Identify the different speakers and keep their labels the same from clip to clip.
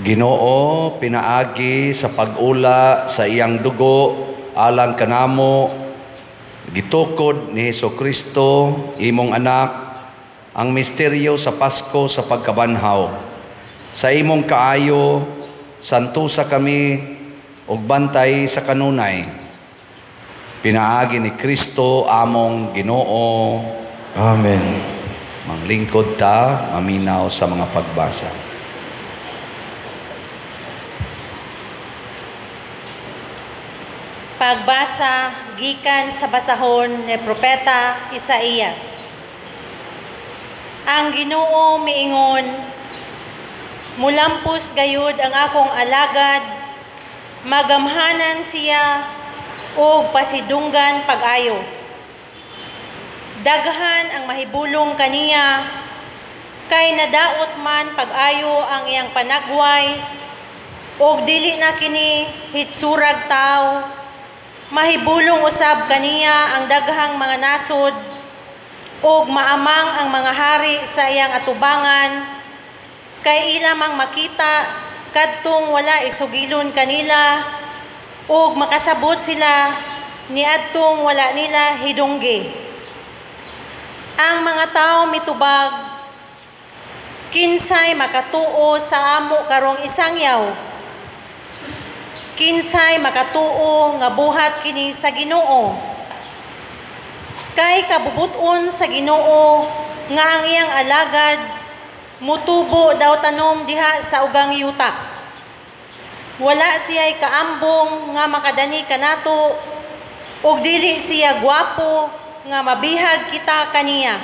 Speaker 1: Ginoo, pinaagi sa pag-ula sa iyang dugo alang kanamo, gitukod ni Hesus Kristo, imong anak, ang misteryo sa Pasko sa pagkabanhaw. Sa imong kaayo, santusa kami ug bantay sa kanunay. Pinaagi ni Kristo among Ginoo.
Speaker 2: Amen.
Speaker 1: Manglingkod ta, maminaw sa mga pagbasa.
Speaker 3: Pagbasa gikan sa basahon ni Propeta Isaías. Ang Ginoo miingon, mulampos gayud ang akong alagad, magamhanan siya ug pasidunggan pag-ayo. Daghan ang mahibulong kaniya, kay nadaot man pag-ayo ang iyang panagway, ug dili na kini hitsurag tawo. Mahibulong usab kaniya ang daghang mga nasod, ug maamang ang mga hari sa iyang atubangan, kay ila mang makita kadtong wala isugilon kanila, ug makasabot sila niadtong wala nila hidunggi. Ang mga tawo mitubag, kinsay makatuo sa amo karong isangyaw? Kinsay makatuo nga buhat kini sa Ginoo? Kay kabubuton sa Ginoo nga ang iyang alagad mutubo daw tanom diha sa ugang yuta. Wala siya'y kaambong nga makadani kanato, ug dili siya gwapo nga mabihag kita kaniya.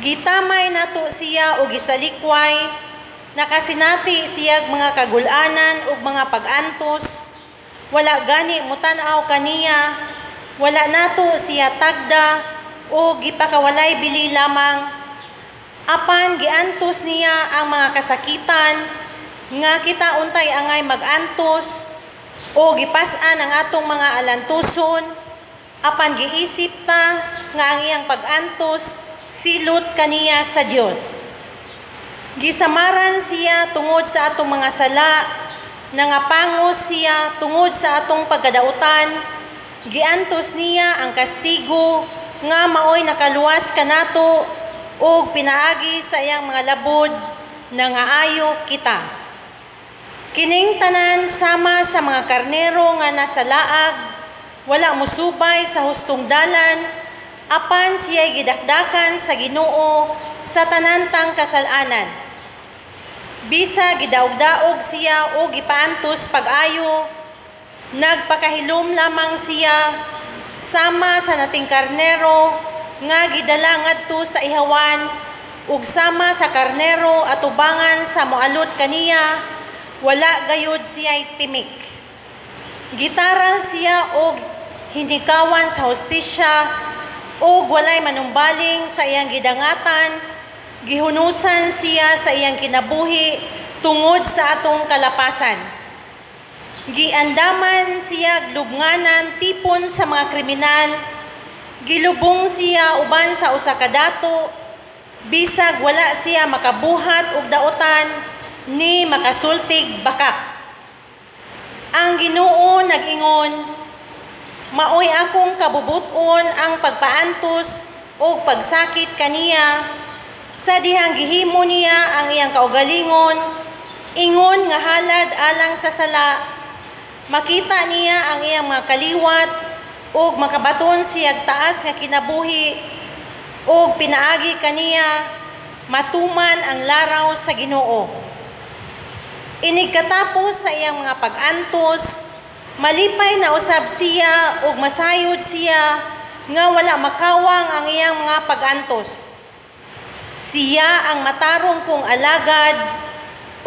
Speaker 3: Gitamay nato siya og gisalikway, nakasinati siyag mga kagulanan ug mga pag-antos, wala gani mutan-aw kaniya, wala nato siya tagda o gipakawalay bili lamang. Apan giantos niya ang mga kasakitan nga kita untay angay mag-antos o gipas-an ang atong mga alantuson, apan giisip ta nga ang iyang pag-antos silot kaniya sa Dios. Gisamaran siya tungod sa atong mga sala, nangapangos siya tungod sa atong pagkadautan, giantos niya ang kastigo nga maoy nakaluwas kanato ug pinaagi sa iyang mga labod nangaayo kita. Kining tanan sama sa mga karnero nga nasa laag, wala musubay sa hustong dalan, apan siya'y gidakdakan sa Ginoo sa tanantang kasalanan. Bisa gidaog-daog siya o gipaantos pag-ayo, nagpakahilom lamang siya sama sa nating karnero nga gidala ngadto sa ihawan, ug sama sa karnero atubangan sa moalot kaniya, wala gayud siya'y timik. Gitaral siya og hinikawan sa hustisya, ug walay manumbaling sa iyang gidangatan, gihunusan siya sa iyang kinabuhi tungod sa atong kalapasan. Giandaman siya lubnganan tipon sa mga kriminal, gilubong siya uban sa usa ka dato, bisag wala siya makabuhat og daotan ni makasultig bakak. Ang Ginoo nag-ingon, maoy akong kabubuton ang pagpaantos og pagsakit kaniya, sa dihang gihimo niya ang iyang kaugalingon, ingon nga halad alang sa sala. Makita niya ang iyang mga kaliwat ug makabaton siyag taas nga kinabuhi, ug pinaagi kaniya matuman ang laraw sa Ginoo. Inigkatapos sa iyang mga pag-antos, malipay na usab siya ug masayod siya nga wala makawang ang iyang mga pag-antos. Siya ang matarong kong alagad,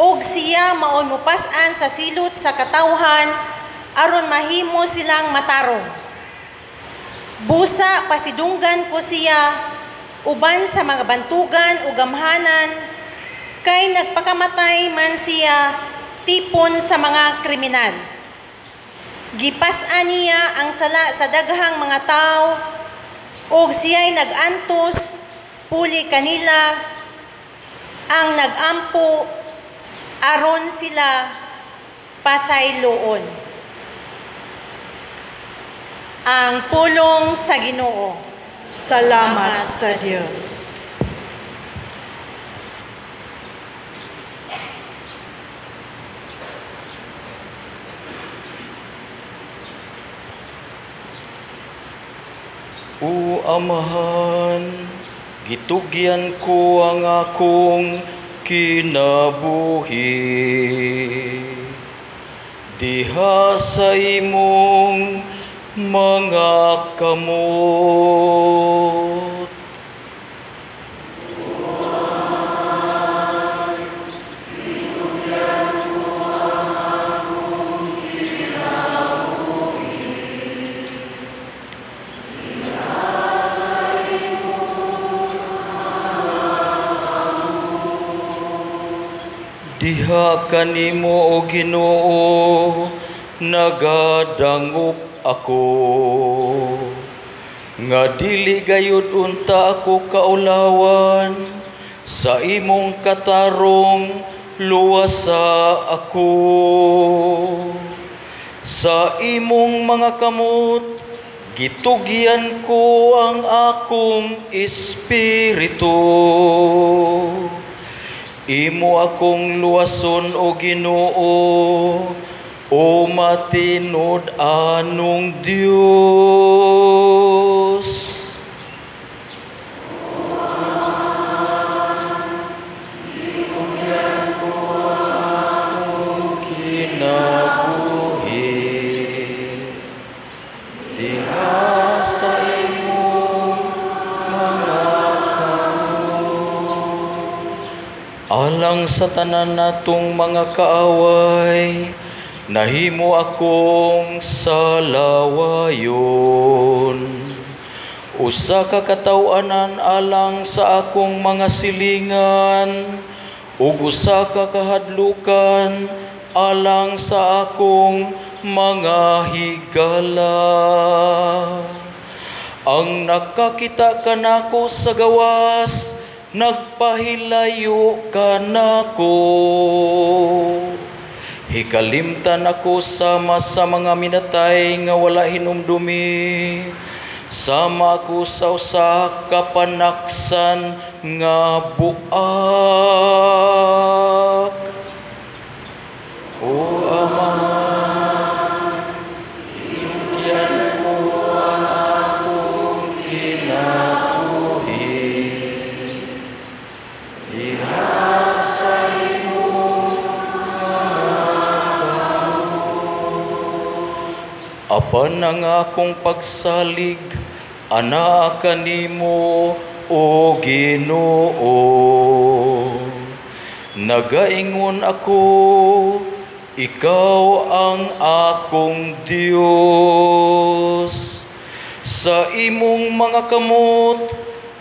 Speaker 3: ug siya maoy mupas-an sa silot sa katawhan aron mahimo silang matarong. Busa pasidunggan ko siya uban sa mga bantugan ug gamhanan, kay nagpakamatay man siya tipon sa mga kriminal. Gipas-an niya ang sala sa daghang mga tawo, ug siya'y nag-antos puli kanila. Ang nag-ampo aron sila pasayloon. Ang pulong sa Ginoo.
Speaker 2: Salamat sa Dios.
Speaker 1: O Amahan, gitugyan ko ang akong kinabuhi diha sa imong mga kamot. Diha kanimo, o Ginoo, nagadangop ako, nga dili gayud unta ako kaulawan, sa imong katarong luwasa ako. Sa imong mga kamot gitugyan ko ang akong espiritu. Imo akong luwason, o Ginoo, o matinud-anong Dios. Tugyan ko ang akong kinabuhi diha sa imong mga kamot. Alang sa tanan natong mga kaaway, nahimo akong salawayon. Usa ka kataw-anan alang sa akong mga silingan, ug usa ka kahadlukan alang sa akong mga higala. Ang nakakita kanako sa gawas, nagpahilayo kanako. Hikalimtan ako sama sa mga minatay nga wala hinumdumi, sama ako sa usa ka panaksan nga buak. O Ama, itugyan ko ang akong kinabuhi diha sa imong mga kamot. Apan ang akong pagsalig anaa kanimo, o Ginoo. Nagaingon ako, ikaw ang akong Dios. Sa imong mga kamot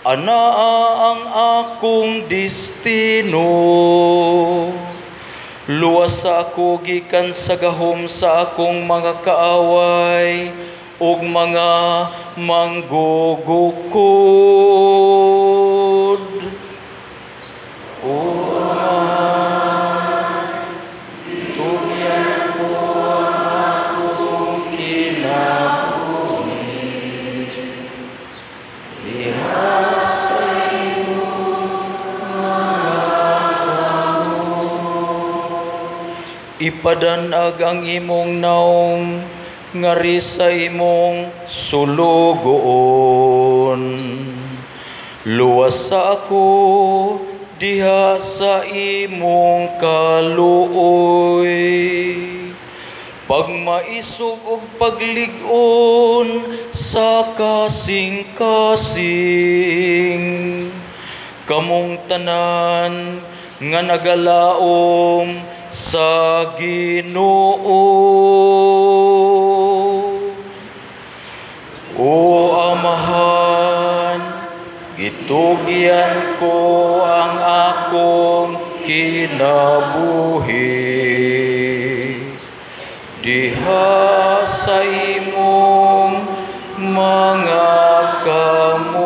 Speaker 1: anaa ang akong destino. Luwas sa ako gikan sa gahom sa akong mga kaaway ug mga manggugukod. O Amahan, itugyan ko ang akong kinabuhi diha sa imong mga kamot. Ipadanag ang imong naong ngari sa imong sulugoon. Luwas sa ako diha sa imong kaluoy. Pagmaisog ug paglig-on sa kasing-kasing, kamong tanan nga nagalaom sa Ginoo. O Amahan, gitugyan ko ang akong kinabuhi diha sa imong mga kamot.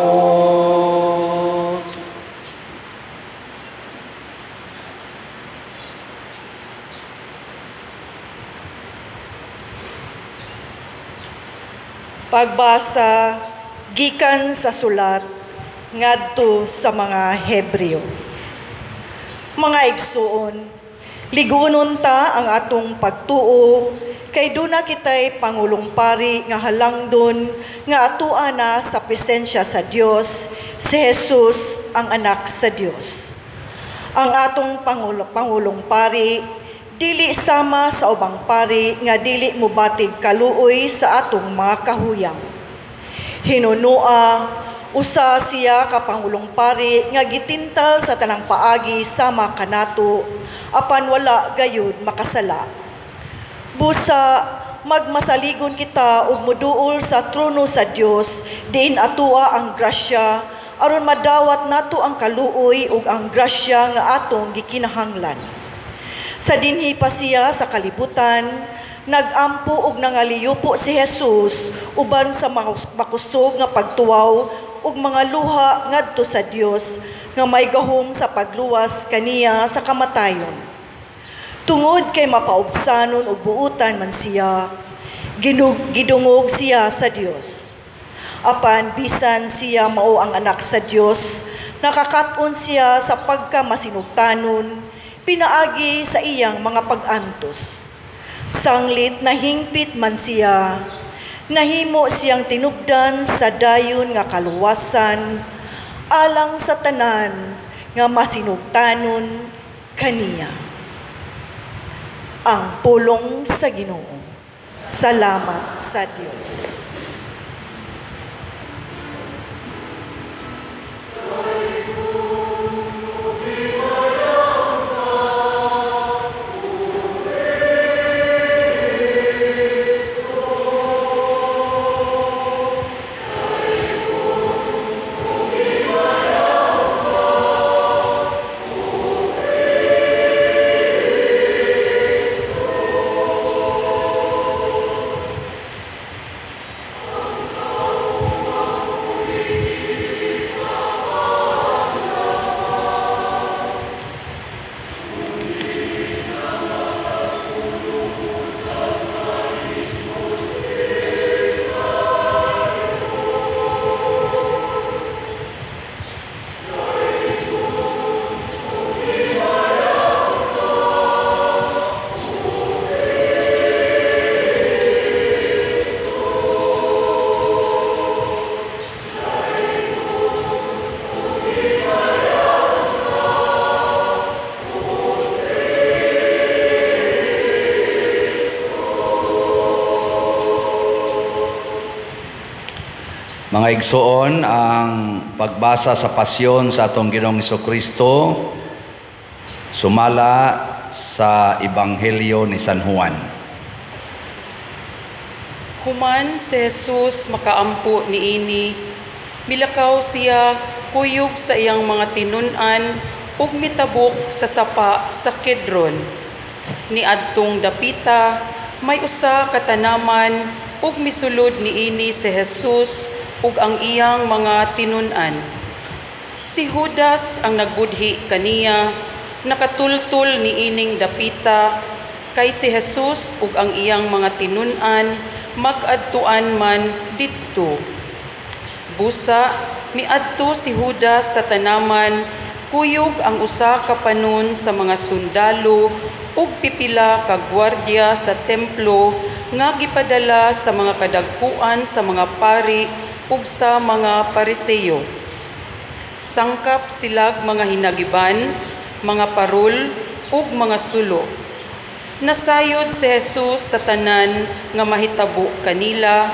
Speaker 2: Pagbasa gikan sa sulat ngadto sa mga Hebreo. Mga igsuon, ligunon ta ang atong pagtuo kay duna kitay pangulong pari nga halangdon nga atua na sa presensya sa Dios, si Jesus ang anak sa Dios. Ang atong pangulong pari dili sama sa ubang pari nga dili mobatig kaluoy sa atong mga kahuyang. Hinunua, usa siya ka pangulong pari nga gitintal sa tanang paagi sama kanato, apan wala gayud makasala. Busa magmasaligon kita ug moduol sa trono sa Dios, diin atua ang grasya aron madawat nato ang kaluoy ug ang grasya nga atong gikinahanglan. Sa dinhi pa siya sa kalibutan, nagampo og nangaliyupo si Jesus uban sa makusog nga pagtuwaw ug mga luha ngadto sa Dios nga may gahom sa pagluwas kaniya sa kamatayon. Tungod kay mapaubsanon ug buutan man siya, gidungog siya sa Dios. Apan bisan siya mao ang anak sa Dios, nakakat-on siya sa pagkamasinugtanon, pinaagi sa iyang mga pag-antos. Sanglit nahingpit man siya, nahimo siyang tinubdan sa dayon nga kaluwasan, alang sa tanan nga masinugtanon kaniya. Ang pulong sa Ginoo. Salamat sa Dios.
Speaker 4: Mga igsoon, ang pagbasa sa pasyon sa atong Ginoong Hesukristo sumala sa Ebanghelyo ni San Juan.
Speaker 5: Human si Jesus makaampo niini, milakaw siya kuyog sa iyang mga tinun-an ug mitabok sa sapa sa Kidron. Niadtong dapita may usa ka tanaman ug misulod niini si Jesus ug ang iyang mga tinun-an. Si Judas ang nagbudhi kaniya, nakatultul niining dapita, kay si Jesus ug ang iyang mga tinun-an magadtuan man didto. Busa miadto si Judas sa tanaman, kuyog ang usa ka panon sa mga sundalo ug pipila ka gwardiya sa templo nga gipadala sa mga kadagkuan sa mga pari ug sa mga Pariseo. Sangkap silag mga hinagiban, mga parol ug mga sulo. Nasayod si Jesus sa tanan nga mahitabo kanila,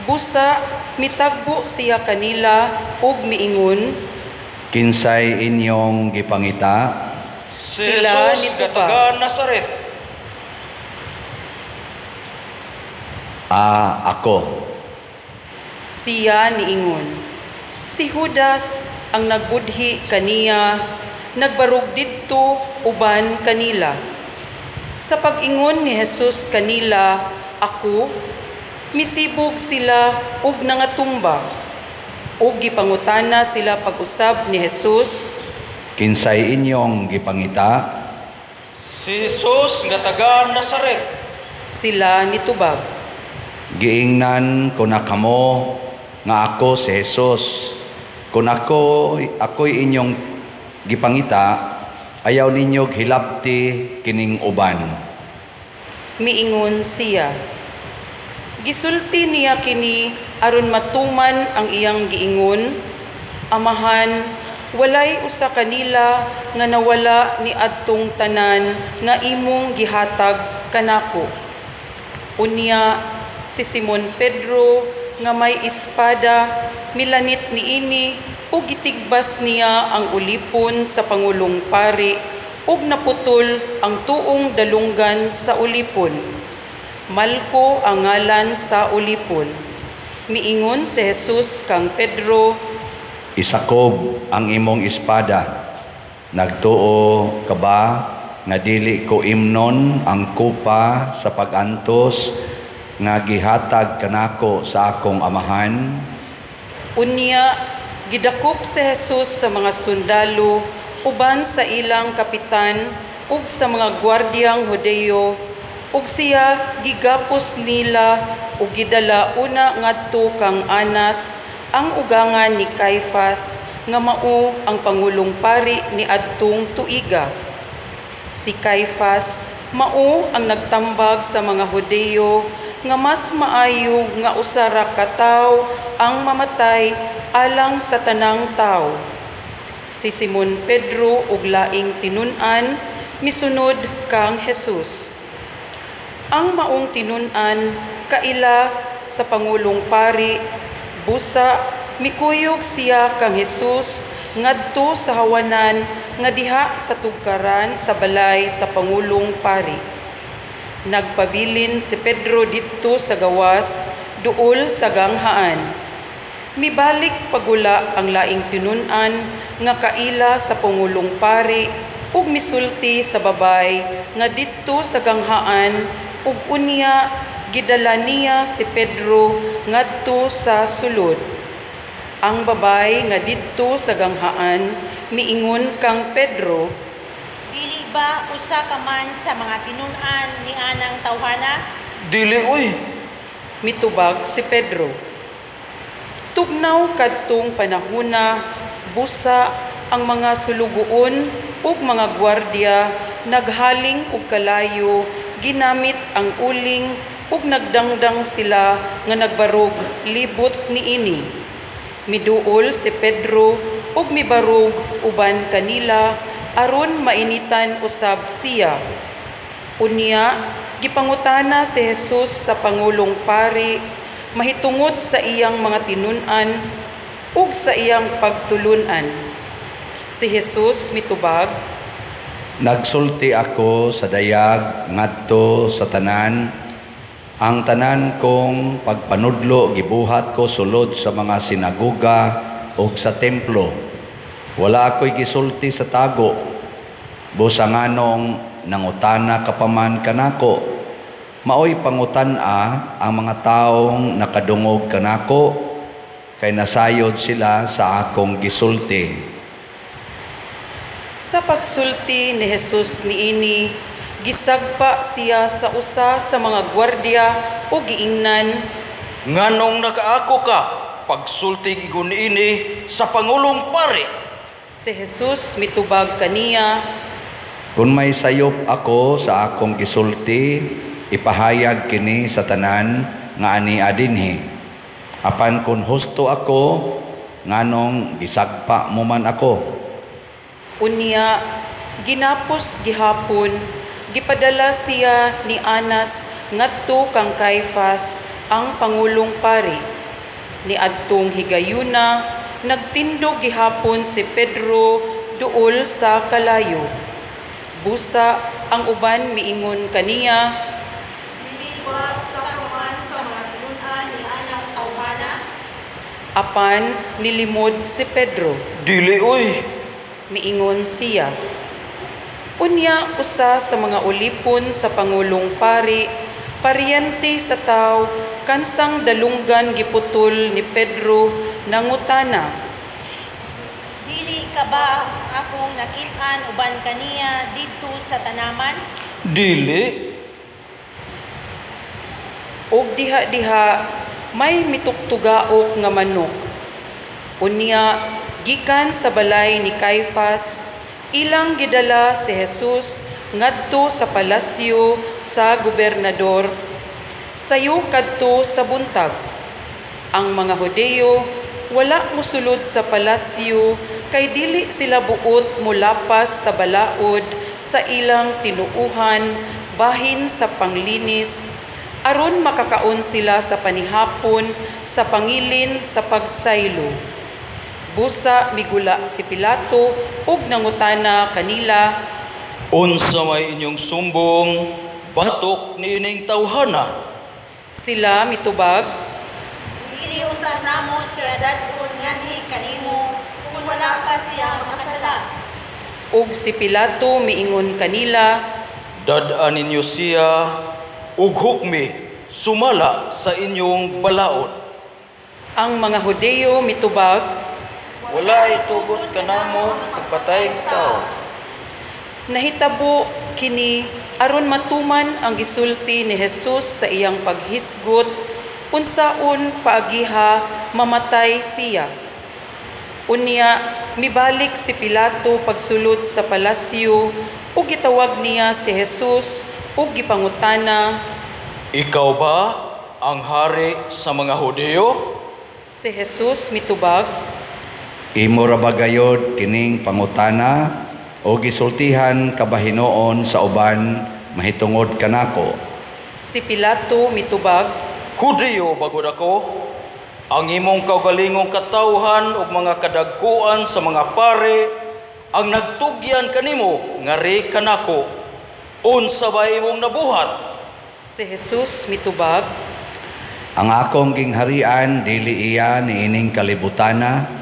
Speaker 5: busa mitagbo siya kanila ug miingon,
Speaker 4: Kinsay inyong gipangita?
Speaker 1: Si
Speaker 5: Sila
Speaker 1: Jesus
Speaker 5: ni
Speaker 1: nga
Speaker 5: Tubag.
Speaker 1: taga Nazaret.
Speaker 4: Ah, ako.
Speaker 5: Siya niingon. Si Judas ang nagbudhi kaniya, nagbarog didto uban kanila. Sa pag-ingon ni Jesus kanila, ako, misibog sila ug nangatumba. Ug gipangutana sila pag-usab ni Jesus,
Speaker 4: Kinsay inyong gipangita?
Speaker 1: Si Jesus nga taga Nazaret.
Speaker 5: Sila nitubag.
Speaker 4: Giingnan ko na kamo nga ako si Jesus. Kung ako'y inyong gipangita, ayaw ninyo hilabti kining uban.
Speaker 5: Miingon siya. Gisulti niya kini aron matuman ang iyang giingon, Amahan, walay usa kanila nga nawala ni adtong tanan nga imong gihatag kanako. Unya si Simon Pedro nga may espada milanit niini ug gitigbas niya ang ulipon sa pangulong pari ug naputol ang tuong dalunggan sa ulipon. Malko ang ngalan sa ulipon. Miingon si Jesus kang Pedro,
Speaker 4: Isakob ang imong espada. Nagtuo ka ba nga dili ko imnon ang kupa sa pag-antos nga gihatag kanako sa akong amahan?
Speaker 5: Unya, gidakop si Jesus sa mga sundalo uban sa ilang kapitan ug sa mga gwardiyang Hudeyo, ug siya gigapos nila ug gidala una ngadto kang Anas, ang ugangan ni Caifas nga mao ang pangulong pari ni adtong tuiga. Si Caifas mao ang nagtambag sa mga Hudeyo nga mas maayo nga usa ra ka tawo ang mamatay alang sa tanang tawo. Si Simon Pedro ug laing tinun-an misunod kang Jesus. Ang maong tinun-an kaila sa pangulong pari, busa mikuyog siya kang Jesus ngadto sa hawanan nga diha sa tugkaran sa balay sa pangulong pari. Nagpabilin si Pedro didto sa gawas, duol sa ganghaan. Mibalik pagula ang laing tinun-an nga kaila sa pangulong pari ug misulti sa babay nga didto sa ganghaan, ug unya gidala niya si Pedro ngadto sa sulod. Ang babay nga didto sa ganghaan miingon kang Pedro,
Speaker 3: Dili ba usa ka man sa mga tinun-an ni anang tawhana?
Speaker 1: Dili oy.
Speaker 5: Mitubag si Pedro. Tugnaw kadtong panahuna, busa ang mga sulugoon ug mga gwardiya naghaling og kalayo, ginamit ang uling ug nagdangdang sila nga nagbarog libot niini. Miduol si Pedro ug mibarog uban kanila aron mainitan usab siya. Unya gipangutana si Jesus sa pangulong pari mahitungod sa iyang mga tinun-an ug sa iyang pagtulun-an. Si Jesus mitubag,
Speaker 4: Nagsulti ako sa dayag ngadto sa tanan. Ang tanan kong pagpanudlo gibuhat ko sulod sa mga sinagoga ug sa templo. Wala ako'y gisulti sa tago. Busa nganong nangutana ka pa man kanako, maoy pangutan-a ang mga taong nakadungog kanako, kay nasayod sila sa akong gisulti.
Speaker 5: Sa pagsulti ni Jesus niini, gisagpa siya sa usa sa mga gwardiya ug giingnan,
Speaker 1: Nganong nakaako ka pagsulti igon niini sa pangulong pari?
Speaker 5: Si Jesus mitubag kaniya,
Speaker 4: Kung may sayop ako sa akong gisulti, ipahayag kini sa tanan nga ani adinhi. Apan kung husto ako, nganong gisagpa mo man ako?
Speaker 5: Unya, ginapos gihapon, gipadala siya ni Anas ngadto kang Caifas ang pangulong pari. Niadtong higayuna, nagtindog gihapon si Pedro duol sa kalayo. Busa ang uban miingon kaniya,
Speaker 3: Dili ba usa ka man sa mga tinun-an ni anang tawhana?
Speaker 5: Apan nilimod si Pedro.
Speaker 1: Dili oy.
Speaker 5: Miingon siya. Unya usa sa mga ulipon sa pangulong pari, paryente sa taw, kansang dalunggan giputol ni Pedro, nangutana,
Speaker 3: Dili ka ba akong nakit-an uban kaniya didto sa tanaman?
Speaker 1: Dili.
Speaker 5: Ug diha-diha may mituktugaok nga manok. Unya gikan sa balay ni Caifas, ilang gidala si Jesus ngadto sa palasyo sa gobernador sayo kadto sa buntag. Ang mga Hudeyo wala mosulod sa palasyo kay dili sila buot molapas sa balaod sa ilang tinuohan bahin sa panglinis, aron makakaon sila sa panihapon sa pangilin sa pagsaylo. Busa migula si Pilato ug nangutana kanila,
Speaker 1: "Unsa may inyong sumbong batok niining tawhana?"
Speaker 5: Sila mitubag,
Speaker 3: "Dili unta namo siya dad-on nganhi kanimo kung wala pa siya makasala."
Speaker 5: Ug si Pilato miingon kanila,
Speaker 1: "Dad-a ninyo siya ug hukmi sumala sa inyong balaod."
Speaker 5: Ang mga Hudeyo mitubag,
Speaker 1: "Wala itugot kanamo pagpatay og tawo."
Speaker 5: Nahitabo kini aron matuman ang gisulti ni Jesus sa iyang paghisgot unsaon paagiha mamatay siya. Unya mibalik si Pilato pagsulod sa palasyo ug gitawag niya si Jesus ug gipangutana,
Speaker 1: "Ikaw ba ang hari sa mga Hudeyo?"
Speaker 5: Si Jesus mitubag,
Speaker 4: "Imo ra ba gayod kining pangutana o gisultihan ka ba hinuon sa uban mahitungod kanako?"
Speaker 5: Si Pilato mitubag,
Speaker 1: "Hudeyo ba gud ako? Ang imong kaugalingong katawhan ug mga kadagkuan sa mga pare ang nagtugyan kanimo ngari kanako. Unsa ba imong nabuhat?"
Speaker 5: Si Jesus mitubag,
Speaker 4: "Ang akong gingharian dili iya niining kalibutana.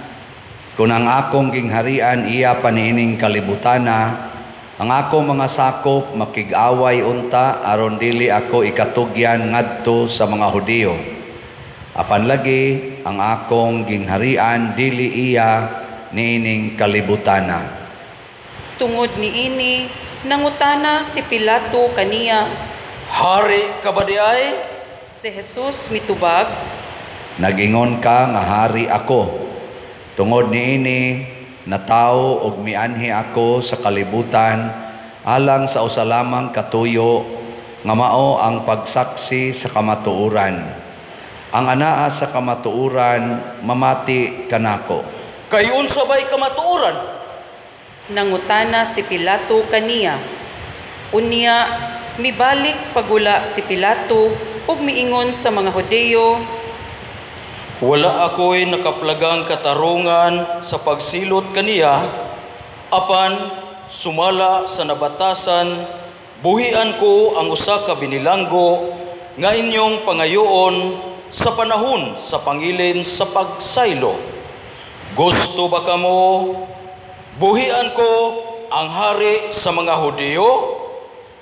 Speaker 4: Kung ang akong gingharian iya pa niining kalibutana, ang akong mga sakop makig-away unta aron dili ako ikatugyan ngadto sa mga Hudiyo. Apan lagi ang akong gingharian dili iya niining kalibutana."
Speaker 5: Tungod niini nangutana si Pilato kaniya,
Speaker 1: "Hari ka ba di ay?"
Speaker 5: Si Jesus mitubag,
Speaker 4: "Nag-ingon ka nga hari ako. Tungod niini natawo og mianhi ako sa kalibutan alang sa usa lamang katuyo nga mao ang pagsaksi sa kamatuoran. Ang anaa sa kamatuoran mamati kanako."
Speaker 1: "Kay unsa bay kamatuoran?"
Speaker 5: Nangutana si Pilato kaniya. Unya mibalik pagula si Pilato ug miingon sa mga Hudeyo,
Speaker 1: "Wala ako'y nakaplagang katarungan sa pagsilot kaniya, apan sumala sa nabatasan, buhian ko ang usa ka binilanggo nga inyong pangayoon sa panahon sa pangilin sa pagsaylo. Gusto ba kamo buhian ko ang hari sa mga Hudiyo?"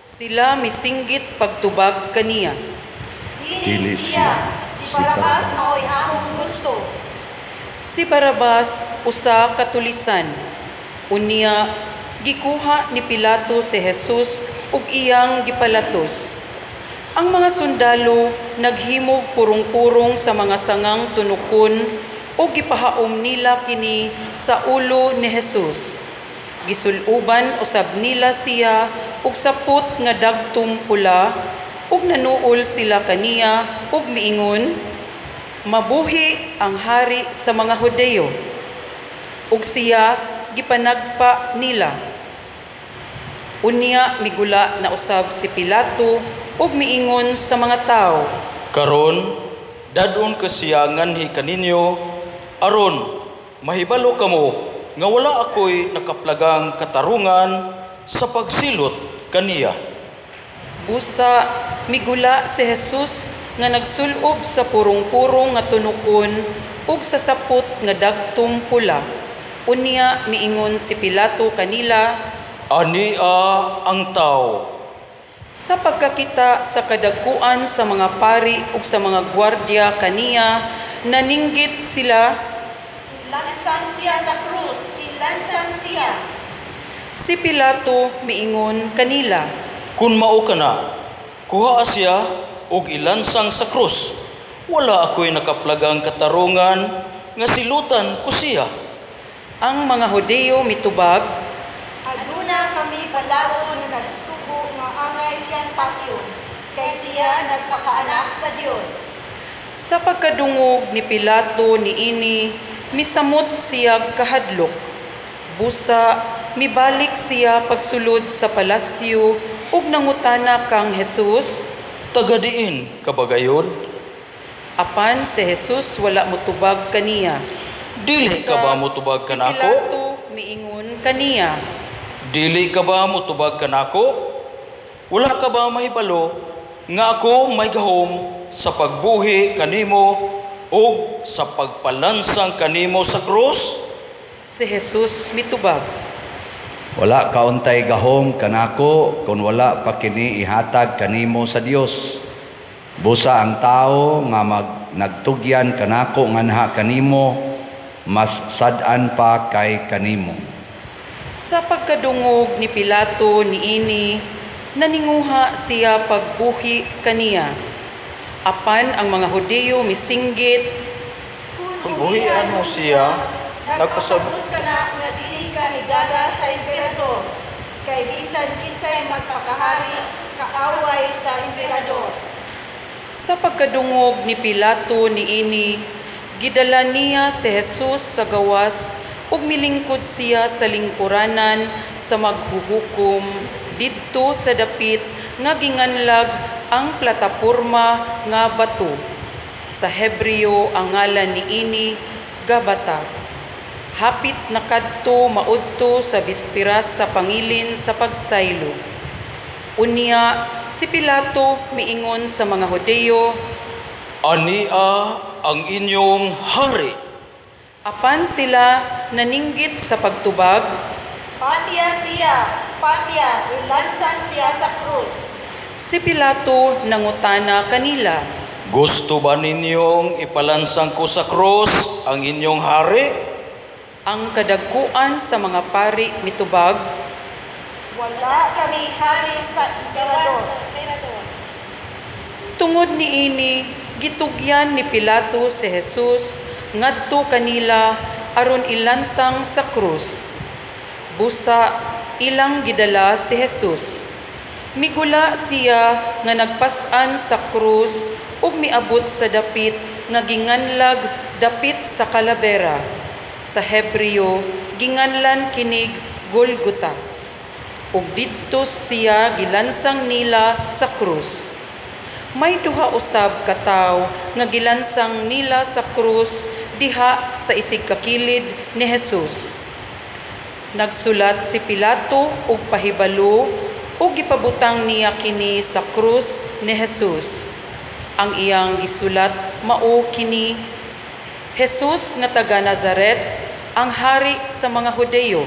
Speaker 5: Sila misinggit pagtubag kaniya,
Speaker 3: "Dili siya, si Barabas mao'y among gusto."
Speaker 5: Si Barabas usa ka tulisan. Unya gikuha ni Pilato si Jesus ug iyang gipalatos. Ang mga sundalo naghimog purong-purong sa mga sangang tunukon ug gipahaom nila kini sa ulo ni Jesus. Gisuluban usab nila siya og sapot nga dagtom pula ug nanuol sila kaniya ug miingon, "Mabuhi ang hari sa mga Hudeyo." Ug siya gipanagpa nila. Unya migula na usab si Pilato ug miingon sa mga tawo,
Speaker 1: "Karon dadon ko siya nganhi kaninyo aron mahibalo kamo nga wala ako'y nakaplagang katarungan sa pagsilot kaniya."
Speaker 5: Busa migula si Jesus nga nagsulob sa purong-purong nga tunukon ug sa sapot nga dagtom pula. Unya miingon si Pilato kanila,
Speaker 1: "Ania ang tao."
Speaker 5: Sa pagkakita sa kadagkuan sa mga pari ug sa mga gwardiya kaniya, naninggit sila,
Speaker 3: "Ilansan siya sa krus, ilansan siya."
Speaker 5: Si Pilato miingon kanila,
Speaker 1: "Kun mao ka na, kuhaa siya ug ilansang sa krus. Wala ako'y nakaplagang katarungan nga silutan ko siya.
Speaker 5: Ang mga Hudiyo mitubag,
Speaker 3: Aduna kami balaod nga nagsugo nga angay siyang patyon, kay siya nagpakaanak sa Dios.
Speaker 5: Sa pagkadungog ni Pilato niini, misamot siya kahadlok. Busa, mibalik siya pagsulod sa palasyo ug nangutana kang Jesus,
Speaker 1: Taga diin ka ba gayod?
Speaker 5: Apan si Jesus wala motubag kaniya.
Speaker 1: Dili ka ba motubag
Speaker 5: Si
Speaker 1: kanako?
Speaker 5: Pilato miingon kaniya,
Speaker 1: Dili ka ba motubag kanako? Wala ka ba mahibalo nga ako may gahom sa pagbuhi kanimo ug sa pagpalansang kanimo sa krus?
Speaker 5: Si Jesus mitubag,
Speaker 4: Wala kauntay gahom kanako kung wala pa kini ihatag kanimo sa Dios. Busa ang tao nga nagtugyan kanako nganha kanimo, mas sad-an pa kay kanimo.
Speaker 5: Sa pagkadungog ni Pilato niini, naninguha siya pagbuhi kaniya. Apan ang mga Hudiyo misinggit,
Speaker 1: Kung buhian mo siya,
Speaker 2: nagpasabot ka na nga dili ka higala sa emperador, kay bisan kinsay magpakahari, kaaway sa emperador.
Speaker 5: Sa pagkadungog ni Pilato niini, gidala niya si Jesus sa gawas ug milingkod siya sa lingkuranan sa maghuhukom didto sa dapit nga ginganlag ang plataporma nga bato. Sa Hebreo ang ngalan niini Gabata. Hapit na kadto maudto sa bispiras sa pangilin sa pagsaylo. Unya si Pilato miingon sa mga Hudiyo,
Speaker 1: Ania ang inyong hari.
Speaker 5: Apan sila naninggit sa pagtubag,
Speaker 2: Patya siya, patya, ilansang siya sa krus.
Speaker 5: Si Pilato nangutana kanila,
Speaker 1: Gusto ba ninyong ipalansang ko sa krus ang inyong hari?
Speaker 5: Ang kadagkuan sa mga pari mitubag,
Speaker 2: Wala kami hari sa emperador.
Speaker 5: Tungod niini, gitugyan ni Pilato si Jesus ngadto kanila aron ilansang sa krus. Busa ilang gidala si Jesus. Migula siya nga nagpas-an sa krus ug miabot sa dapit nga ginganlag dapit sa kalabera. Sa Hebreo ginganlan kinig Golgota. Ug didto siya gilansang nila sa krus. May duha usab ka tawo nga gilansang nila sa krus diha sa isig kakilid ni Jesus. Nagsulat si Pilato og pahibalo ug gipabutang niya kini sa krus ni Jesus. Ang iyang gisulat mao kini: Jesus nga taga Nazaret, ang hari sa mga Hudeyo.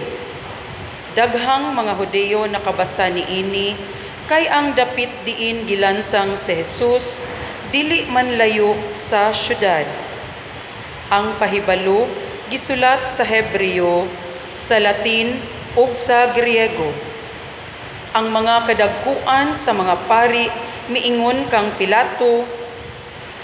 Speaker 5: Daghang mga Hudeyo nakabasa niini, kay ang dapit diin gilansang si Jesus dili man layo sa syudad. Ang pahibalo gisulat sa Hebreo, sa Latin ug sa Griego. Ang mga kadagkuan sa mga pari miingon kang Pilato,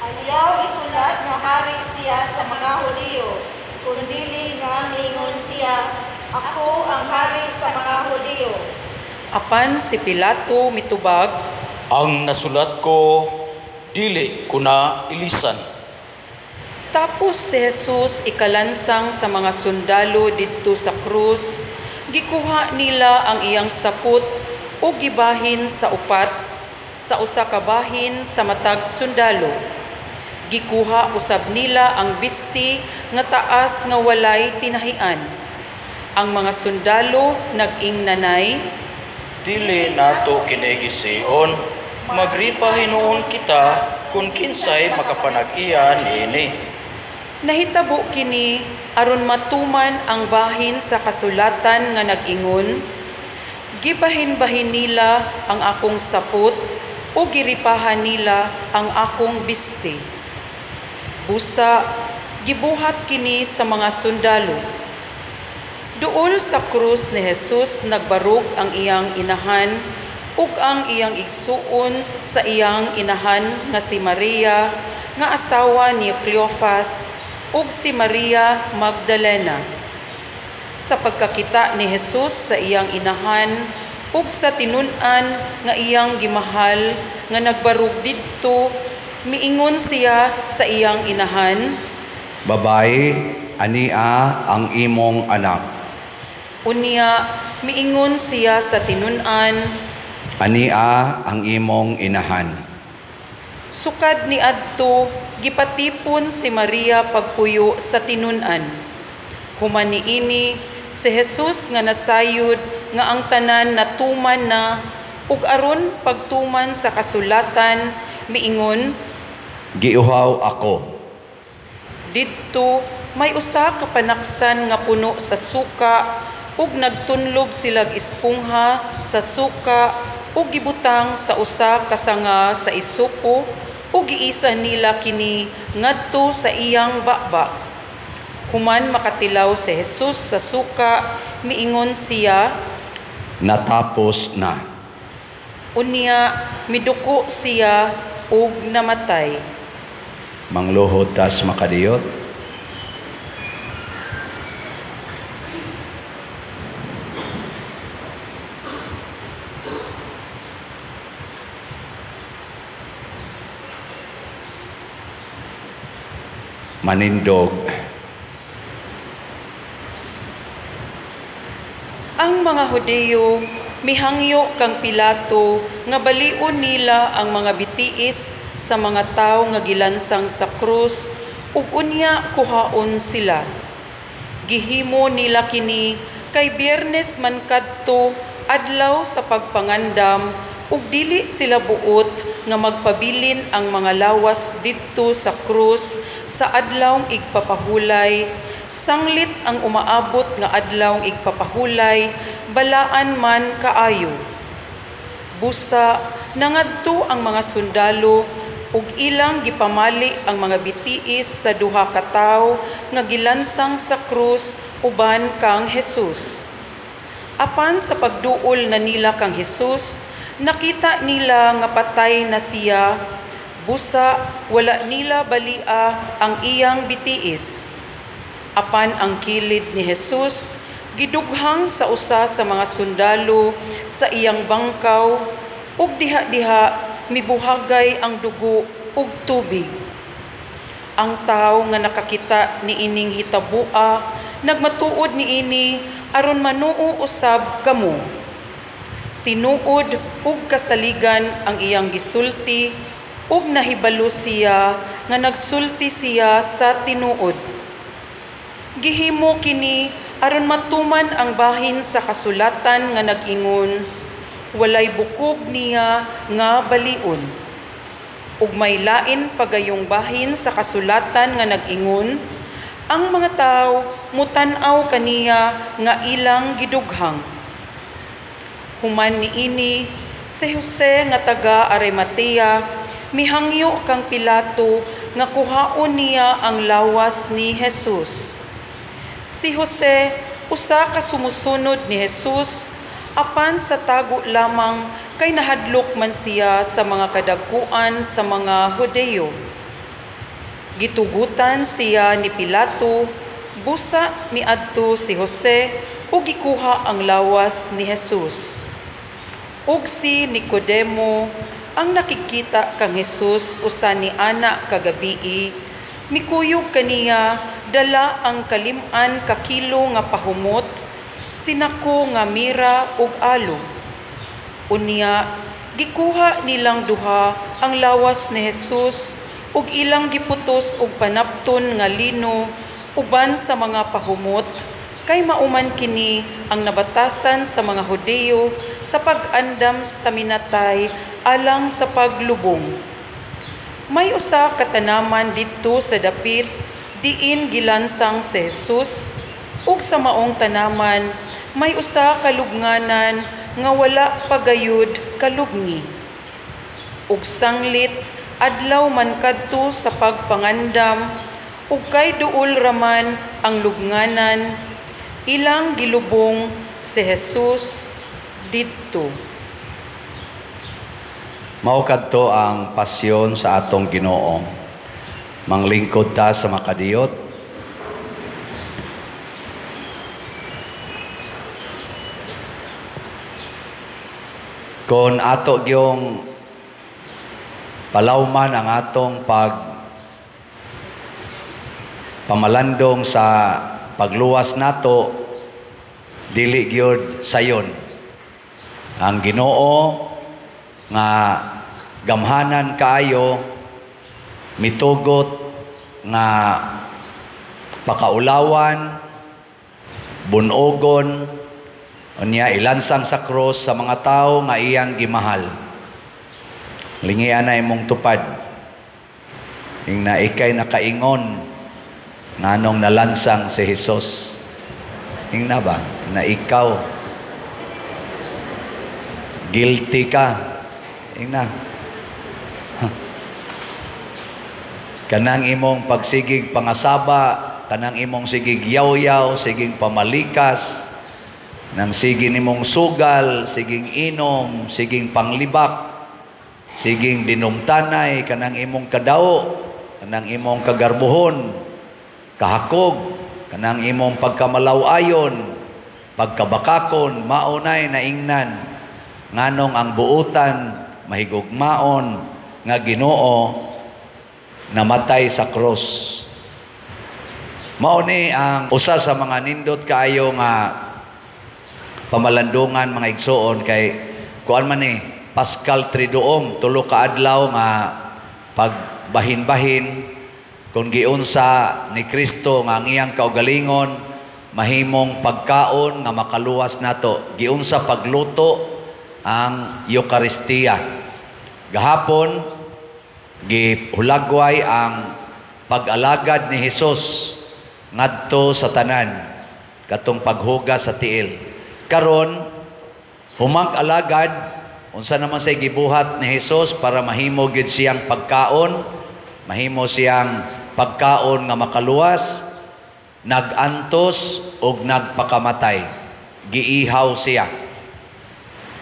Speaker 2: Ayaw isulat nga hari siya sa mga Hudiyo, kun dili nga miingon siya, Ako ang hari sa mga Hudiyo.
Speaker 5: Apan si Pilato mitubag,
Speaker 1: Ang nasulat ko, dili ko na ilisan.
Speaker 5: Tapos si Jesus ikalansang sa mga sundalo didto sa krus, gikuha nila ang iyang sapot ug gibahin sa upat, sa usa ka bahin sa matag sundalo. Gikuha usab nila ang bisti nga taas nga walay tinahian. Ang mga sundalo nag-ingnanay,
Speaker 1: Dili nato kini gision, magripa hinuon kita kun kinsay makapanag-iya niini.
Speaker 5: Nahitabo kini aron matuman ang bahin sa kasulatan nga nag-ingon, Gibahin-bahin nila ang akong sapot o giripahan nila ang akong bisti. Busa, gibuhat kini sa mga sundalo. Duol sa krus ni Jesus nagbarog ang iyang inahan ug ang iyang igsuon sa iyang inahan nga si Maria nga asawa ni Cleophas ug si Maria Magdalena. Sa pagkakita ni Jesus sa iyang inahan ug sa tinun-an nga iyang gimahal nga nagbarug didto, miingon siya sa iyang inahan,
Speaker 4: "Babayi, ania ang imong anak."
Speaker 5: Unya miingon siya sa tinun-an,
Speaker 4: "Ania ang imong inahan."
Speaker 5: Sukad niadto, gipatipon si Maria pagpuyo sa tinun-an. Human niini, si Jesus nga nasayod nga ang tanan natuman na, ug aron pagtuman sa kasulatan, miingon,
Speaker 4: "Giuhaw ako."
Speaker 5: Didto may usa ka panaksan nga puno sa suka, ug nagtunlob silag espongha sa suka ug gibutang sa usa ka sanga sa isopo ug giisa nila kini ngadto sa iyang baba. Human makatilaw si Jesus sa suka, miingon siya,
Speaker 4: "Natapos na."
Speaker 5: Unya miduko siya ug namatay.
Speaker 4: Mangluhod tas makadiyot. Manindog.
Speaker 5: Ang mga Hudiyo mihangyo kang Pilato nga balion nila ang mga bitiis sa mga tawo nga gilansang sa krus ug unya kuhaon sila. Gihimo nila kini kay Biyernes man kadto, adlaw sa pagpangandam, ug dili sila buot nga magpabilin ang mga lawas didto sa krus sa adlawng igpapahulay, sanglit ang umaabot nga adlawng igpapahulay balaan man kaayo. Busa nangadto ang mga sundalo ug ilang gipamali ang mga bitiis sa duha ka tawo nga gilansang sa krus uban kang Jesus. Apan sa pagduol na nila kang Jesus, nakita nila nga patay na siya, busa wala nila balia ang iyang bitiis. Apan ang kilid ni Jesus gidughang sa usa sa mga sundalo sa iyang bangkaw, ug diha-diha mibuhagay ang dugo ug tubig. Ang tawo nga nakakita niining hitabua nagmatuod niini aron manuo usab kamo. Tinuod ug kasaligan ang iyang gisulti, ug nahibalo siya nga nagsulti siya sa tinuod. Gihimo kini aron matuman ang bahin sa kasulatan nga nag-ingon, walay bukog niya nga balion. Ug may lain pagayong bahin sa kasulatan nga nag-ingon, ang mga tawo mutan-aw kaniya nga ilang gidughang. Human niini, si Jose nga taga Arimatea mihangyo kang Pilato nga kuhaon niya ang lawas ni Jesus. Si Jose usa ka sumusunod ni Jesus, apan sa tago lamang kay nahadlok man siya sa mga kadagkuan sa mga Hudeyo. Gitugutan siya ni Pilato, busa miadto si Jose ug gikuha ang lawas ni Jesus. Ug si Nicodemo, ang nakikita kang Jesus usa ni ana kagabii, mikuyog kaniya dala ang kalim-an ka kilo nga pahumot, sinako nga mira ug alo. Unya gikuha nilang duha ang lawas ni Jesus ug ilang giputos og panapton nga lino uban sa mga pahumot, kay mauman kini ang nabatasan sa mga Hudiyo sa pag-andam sa minatay alang sa paglubong. May usa ka tanaman didto sa dapit diin gilansang si Jesus, ug sa maong tanaman may usa ka lubnganan nga wala pa gayud kalubngi. Ug sanglit adlaw man kadto sa pagpangandam, ug kay duol raman ang lubnganan, ilang gilubong si Jesus didto.
Speaker 4: Mao kadto ang pasyon sa atong Ginoo. Manglingkod ta sa makadiyot. Kon ato gyung palawman ang atong pag pamalandong sa pagluwas nato, dili gyud sayon. Ang Ginoo nga gamhanan kaayo mitugot nga pakaulawan, bunogon, unya ilansang sa krus sa mga tawo nga iyang gimahal. Lingian na imong tupad. Ing na ikay nakaingon nganong nalansang si Hesus. Ing na ba? Na ikaw guilty ka. Ing na. Kanang imong pagsigig pangasaba, kanang imong sigig yaw-yaw, sigig pamalikas, nang sige nimong sugal, siging inom, siging panglibak, siging dinumtanay, kanang imong kadao, kanang imong kagarbuhon, kahakog, kanang imong pagkamalaw-ayon, pagkabakakon, maunay naingnan, nganong ang buutan, mahigugmaon, nga Ginoo namatay sa krus. Mao ni ang usa sa mga nindot kaayo nga pamalandungan mga igsoon kay kuan man ni Pascal Triduum, tulo ka adlaw nga pagbahin-bahin kung giunsa ni Kristo nga ang iyang kaugalingon mahimong pagkaon nga makaluwas nato. Giunsa pagluto ang Eukaristiya. Gahapon gihulagway ang pag-alagad ni Hesus ngadto sa tanan katong paghugas sa tiil. Karon humang-alagad unsa naman say gibuhat ni Hesus para mahimo gyud siyang pagkaon, mahimo siyang pagkaon nga makaluwas, nag-antos og nagpakamatay. Giihaw siya.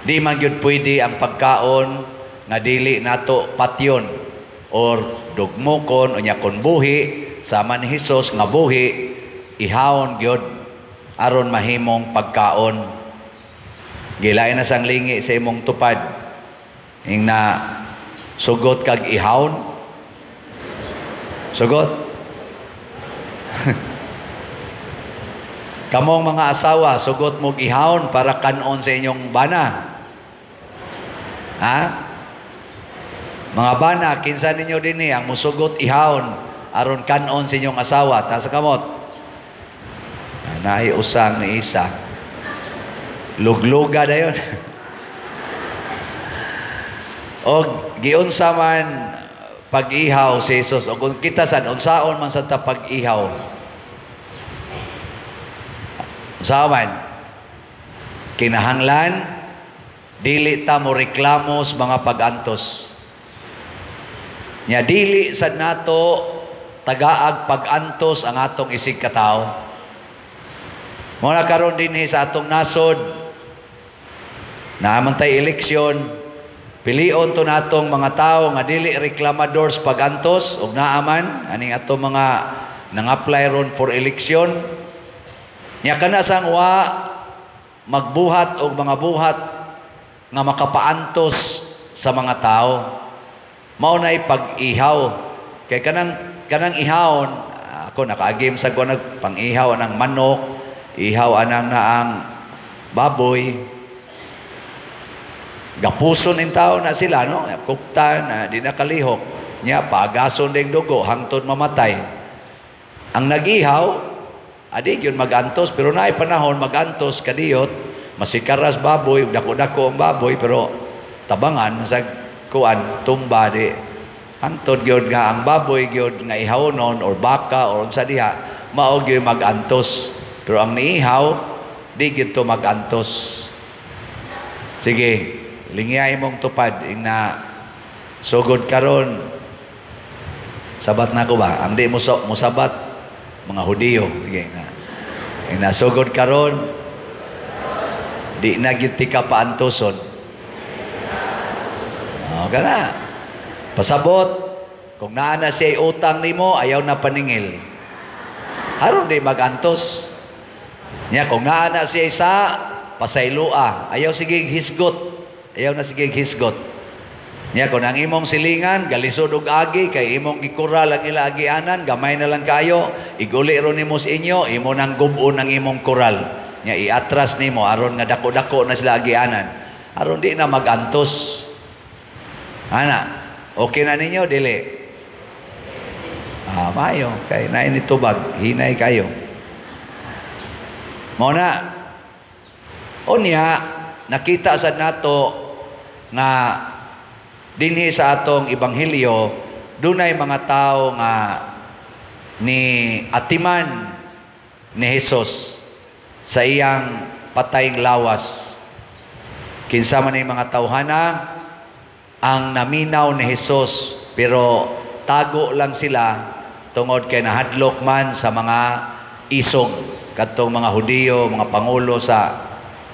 Speaker 4: Di man gyud pwede ang pagkaon nga dili nato patyon or dugmokon unya kon buhi sama ni Hesus nga buhi, ihawon gyud aron mahimong pagkaon. Gilain na sang lingi sa imong tupad. Ing na sugot kag ihawon. Sugot. Kamong mga asawa, sugot mog ihawon para kanon sa inyong bana. Ha? Mga bana, kinsa ninyo dinhi ang musugot ihawon aron kanon sa inyong asawa? Taas sa kamot. Naay usang ni isa. Lugluga dayon. Og giunsa man pag-ihaw si Jesus, og kung kita sad unsaon man sad ta pag-ihaw. Unsaon man? Kinahanglan dili ta mo reklamo sa mga pag-antos. Nya dili sad nato tagaag pag-antos ang atong isig katawo. Mao na karon dinhi sa atong nasod, naa man tay eleksyon, pilion to natong mga tawo nga dili reklamadors pag-antos og naa man aning atong mga nang-apply ron for eleksyon. Nya kana sang wa magbuhat og mga buhat nga makapaantos sa mga tao. Mao nay pag-ihaw. Kay kanang ihawon, ako nakaagim sa ko nagpang-ihaw anang manok, ihaw anang naang baboy. Gapuson in tao na sila, no? Kupta na di nakalihok. Nya pagason ding dugo hangtod mamatay. Ang nagihaw, adi gyud magantos, pero naay panahon magantos kadiyot, masikaras baboy, dako-dako ang baboy, pero tabangan sa kuan tumba di hangtod gyud nga ang baboy gyud nga ihawnon or baka or unsa diha, mao gyud magantos. Pero ang niihaw, di gyud to magantos. Sige, lingyay mong tupad ing na sugod karon. Sabat na ko ba? Ang di mo musabat mga Hudiyo. Sige na. Ing na sugod karon, di na gyud ti ka paantoson. Oh, kana. Pasabot, kung naa na siya utang nimo, ayaw na paningil. Aron di magantos. Nya kung naa na siya isa, pasaylua. Ayaw sige hisgot. Ayaw na sige hisgot. Nya kung ang imong silingan, galisod og agi, kay imong gikural ang ila agianan, gamay na lang kayo, iguli ro nimo sa inyo, imo nang gub-on ang imong kural. Nya iatras nimo aron nga dako-dako na sila agianan. Aron di na magantos. Ana, okay na ninyo dili? Ah, maayo kay naay nitubag, hinay kayo. Mao na unya nakita sad nato nga dinhi sa atong ebanghelyo dunay mga tawo nga ni atiman ni Jesus sa iyang patayng lawas. Kinsa man ang mga tawhana ang naminaw ni Jesus, pero tago lang sila tungod kay nahadlok man sa mga isog kadtong mga Hudiyo, mga pangulo sa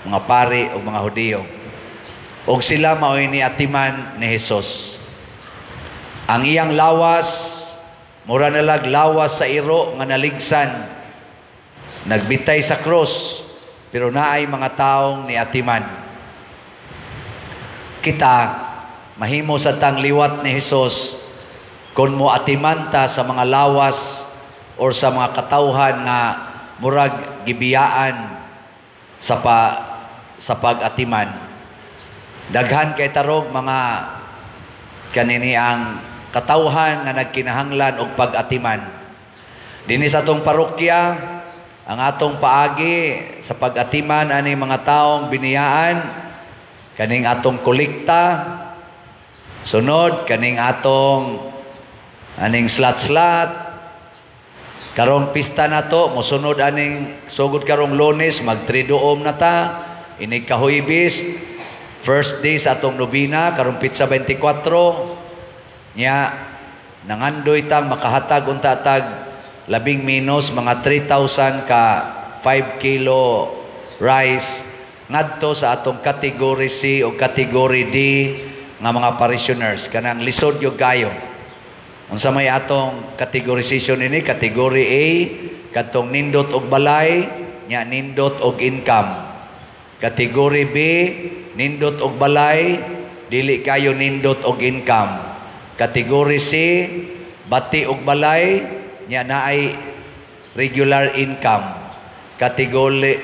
Speaker 4: mga pari o mga Hudiyo. Og sila mao'y ni atiman ni Jesus. Ang iyang lawas mura na lag lawas sa iro nga naligsan, nagbitay sa krus, pero naay mga taong niatiman. Kita mahimo sa tang liwat ni Jesus kung mo atiman ta sa mga lawas or sa mga katawhan nga murag gibiyaan sa pag-atiman. Daghan kay tarog mga kanini ang katawhan nga nagkinahanglan og pag-atiman. Dinhi sa atong parokya, ang atong paagi sa pag-atiman ani mga taong biniyaan, kaning atong kolekta, sunod kaning atong aning slat-slat. Karong pista na to, mosunod aning sugod karong Lunes, mag-Triduum na ta, inig kahuybis, first day sa atong nobina, karong pitsa 24, nya nangandoy tang makahatag unta tag labing minus mga 3,000 ka 5 kilo rice ngadto sa atong category C o category D nga mga parishioners, kanang lisod yung kayo. Unsa may atong categorization ini? Category A, kadtong nindot og balay, nya nindot og income. Category B, nindot og balay, dili kayo nindot og income. Category C, bati og balay, nya naay regular income. Category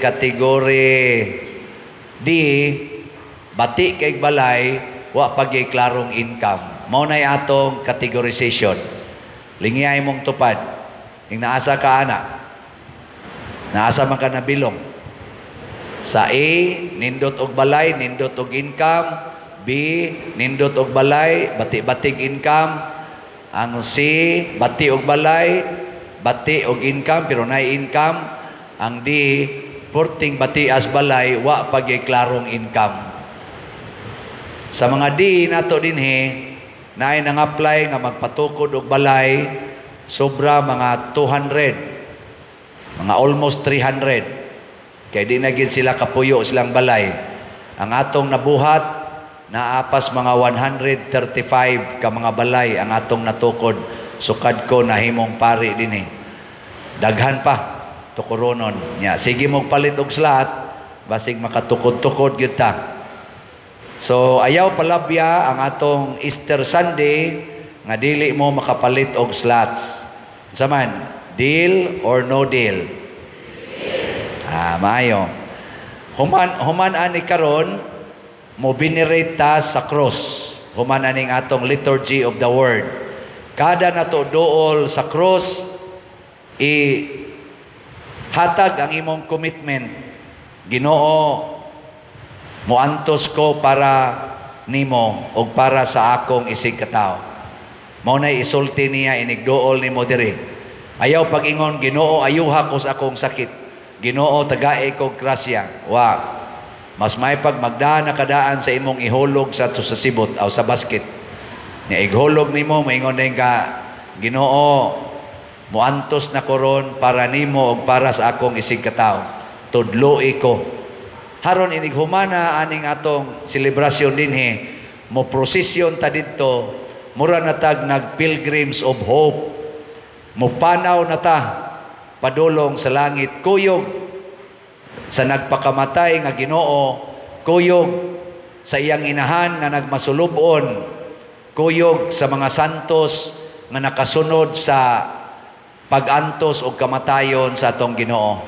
Speaker 4: D, bati kay balay, wa pag klarong income. Mao nay atong categorization. Lingiyay mong tupad. Ing naasa ka ana. Naasa man ka nabilong. Sa A, nindot og balay, nindot og income. B, nindot og balay, bati-batig income. Ang C, bati og balay, bati og income pero naay income. Ang D, porting bati as balay, wa pag klarong income. Sa mga D nato dinhi, naay nang-apply nga magpatukod og balay, sobra mga 200, mga almost 300. Kay di na gid sila kapuyo silang balay. Ang atong nabuhat, naapas mga 135 ka mga balay ang atong natukod. Sukad ko nahimong pari dinhi. Daghan pa tukuronon nya. Sige mong palit og slot, basig makatukod-tukod gyud ta. So ayaw palabya ang atong Easter Sunday nga dili mo makapalit og slots. Unsa man, deal or no deal? Ah, maayo. Human ani karon mo venerate ta sa cross. Human aning atong liturgy of the word. Kada nato duol sa cross, i hatag ang imong commitment. Ginoo, muantos ko para nimo og para sa akong isig katawo. Mao nay isulti niya inigduol nimo diri. Ayaw pag-ingon, Ginoo, ayuha ko sa akong sakit. Ginoo, tagae ko grasya. Wa. Mas may pag magdaan na kadaan sa imong ihulog sa to sa sibot o sa basket. Nya ighulog nimo, maingon din ka, Ginoo, muantos na koron para nimo og para sa akong isig katawo. Tudloi ko. Haron inighumana aning atong selebrasyon dinhi, Mo prosesyon ta didto, mura na tag nag Pilgrims of Hope. Mupanaw na ta padulong sa langit, kuyog sa nagpakamatay nga Ginoo, kuyog sa iyang inahan nga nagmasulubon, kuyog sa mga santos nga nakasunod sa pagantos og kamatayon sa atong Ginoo.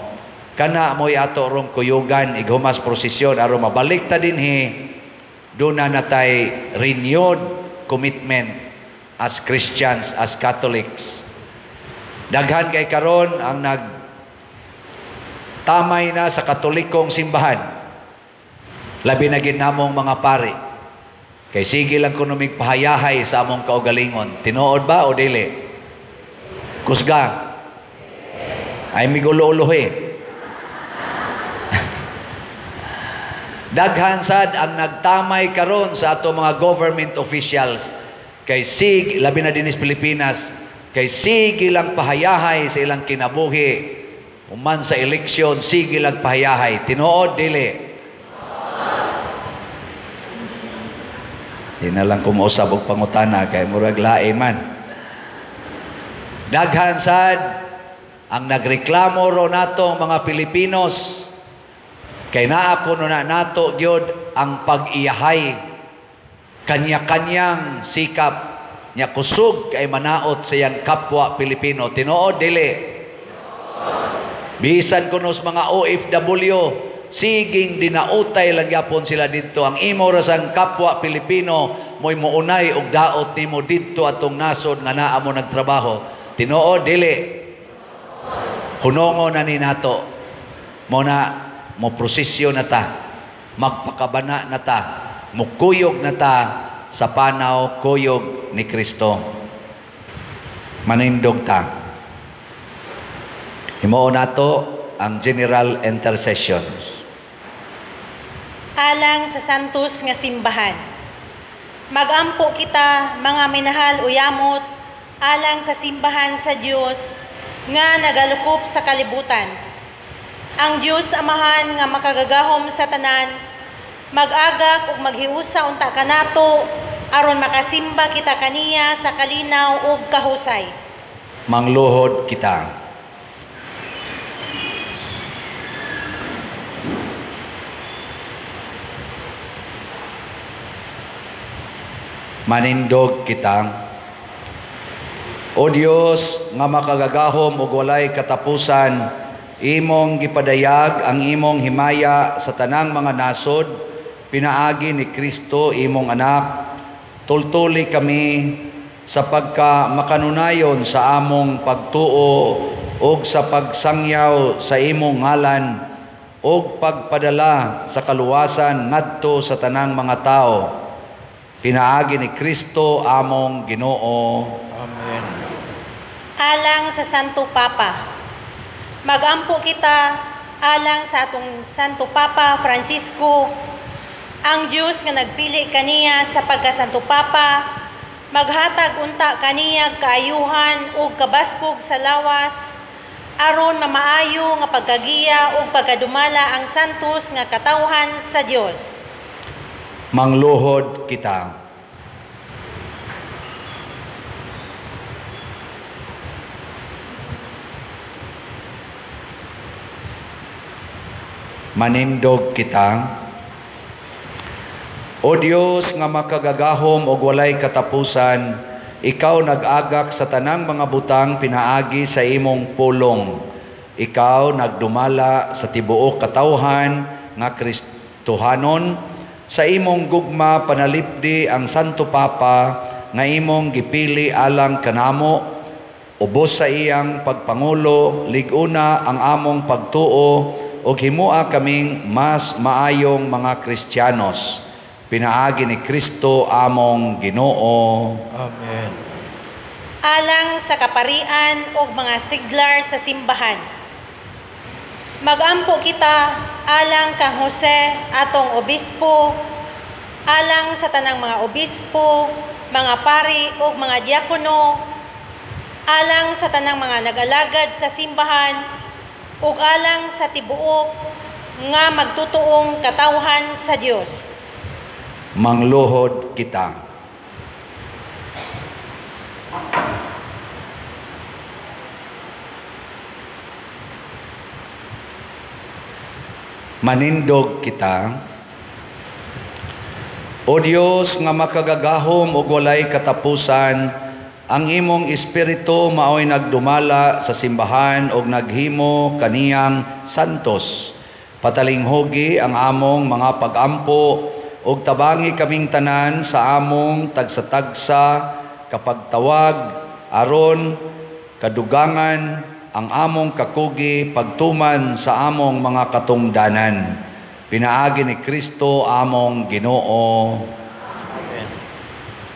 Speaker 4: Kana mo'y ato rong kuyugan ighumas prosesyon aron mabalik ta dinhi, duna natay renewed commitment as Christians, as Catholics. Daghan kay karon ang nagtamay na sa Katolikong simbahan. Labi na gid namong mga pari. Kay sige lang kuno mig pahayahay sa among kaugalingon. Tinuod ba o dili? Kusga. Ay migulo-ulohi. Daghan sad ang nagtamay karon sa ato mga government officials. Kay sig labi na dinis Pilipinas, kay sige lang pahayahay sa ilang kinabuhi. Human sa eleksyon, sige lang pahayahay. Tinuod dili? Di na lang kumuusab og pangutana kay murag lae man. Daghan sad ang nagreklamo ro nato mga Pilipinos kay naa kuno na nato gyud ang pag-iyahay, kanya-kanyang sikap nya kusog kay manaot sa iyang kapwa Pilipino. Tinuod dili? Bisan kuno sa mga OFW, siging dinautay lang gyapon sila didto. Ang imo ra sang kapwa Pilipino mo'y muunay og daot nimo didto atong nasod nga naa mo nagtrabaho. Tinuod dili? Hunongo na ni nato. Mo na mo prosesyon na ta, magpakabana na ta, mukuyog na ta sa panaw kuyog ni Kristo. Manindog ta. Himuon nato ang general intercessions.
Speaker 3: Alang sa santos nga simbahan. Magampo kita mga minahal o yamot alang sa simbahan sa Dios nga nagalukop sa kalibutan. Ang Dios Amahan nga makagagahom sa tanan, mag-agak ug maghiusa unta kanato aron makasimba kita kaniya sa kalinaw ug kahusay.
Speaker 4: Mangluhod kita. Manindog kita. O Dios nga makagagahom ug walay katapusan, imong gipadayag ang imong himaya sa tanang mga nasod, pinaagi ni Kristo imong anak. Tultuli kami sa pagka makanunayon sa among pagtuo ug sa pagsangyaw sa imong ngalan ug pagpadala sa kaluwasan ngadto sa tanang mga tao. Pinaagi ni Kristo among Ginoo.
Speaker 1: Amen.
Speaker 3: Alang sa Santo Papa. Magampo kita alang sa atong Santo Papa Francisco. Ang Dios nga nagpili kaniya sa pagka Santo Papa, maghatag unta kaniya kaayuhan ug kabaskog sa lawas aron mamaayo nga pagkagiya ug pagkadumala ang santos nga katawhan sa Dios.
Speaker 4: Mangluhod kita. Manindog kita. O Dios nga makagagahom og walay katapusan, ikaw nag-agak sa tanang mga butang pinaagi sa imong pulong. Ikaw nagdumala sa tibuok katawhan nga Kristohanon. Sa imong gugma panalipdi ang Santo Papa nga imong gipili alang kanamo. Ubos sa iyang pagpangulo, lig-una ang among pagtuo ug himua kaming mas maayong mga Kristiyanos. Pinaagi ni Kristo among Ginoo.
Speaker 1: Amen.
Speaker 3: Alang sa kaparian ug mga siglar sa simbahan. Magampo kita alang kang Jose atong obispo, alang sa tanang mga obispo, mga pari ug mga diakono, alang sa tanang mga nag-alagad sa simbahan, ug alang sa tibuok nga magtutuong katawhan sa Dios.
Speaker 4: Mangluhod kita. Manindog kita. O Dios nga makagagahom ug walay katapusan, ang imong espiritu maoy nagdumala sa simbahan ug naghimo kaniyang santos. Patalinghugi ang among mga pagampo ug tabangi kaming tanan sa among tagsa-tagsa kapagtawag aron kadugangan ang among kakugi pagtuman sa among mga katungdanan. Pinaagi ni Kristo among Ginoo.
Speaker 1: Amen.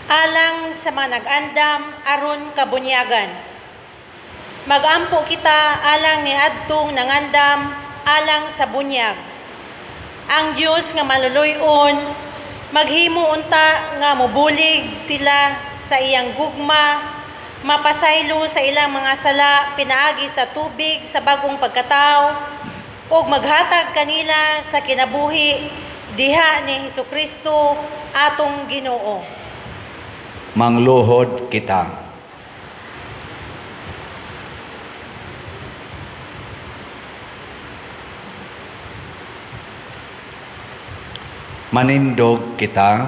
Speaker 3: Alang sa mga nag-andam aron kabunyagan. Magampo kita alang ni adtong nangandam alang sa bunyag. Ang Dios nga maluluy-on maghimo unta nga mobulig sila sa iyang gugma, mapasaylo sa ilang mga sala pinaagi sa tubig sa bagong pagkatao, ug maghatag kanila sa kinabuhi diha ni Hesukristo atong Ginoo.
Speaker 4: Mangluhod kita. Manindog kita.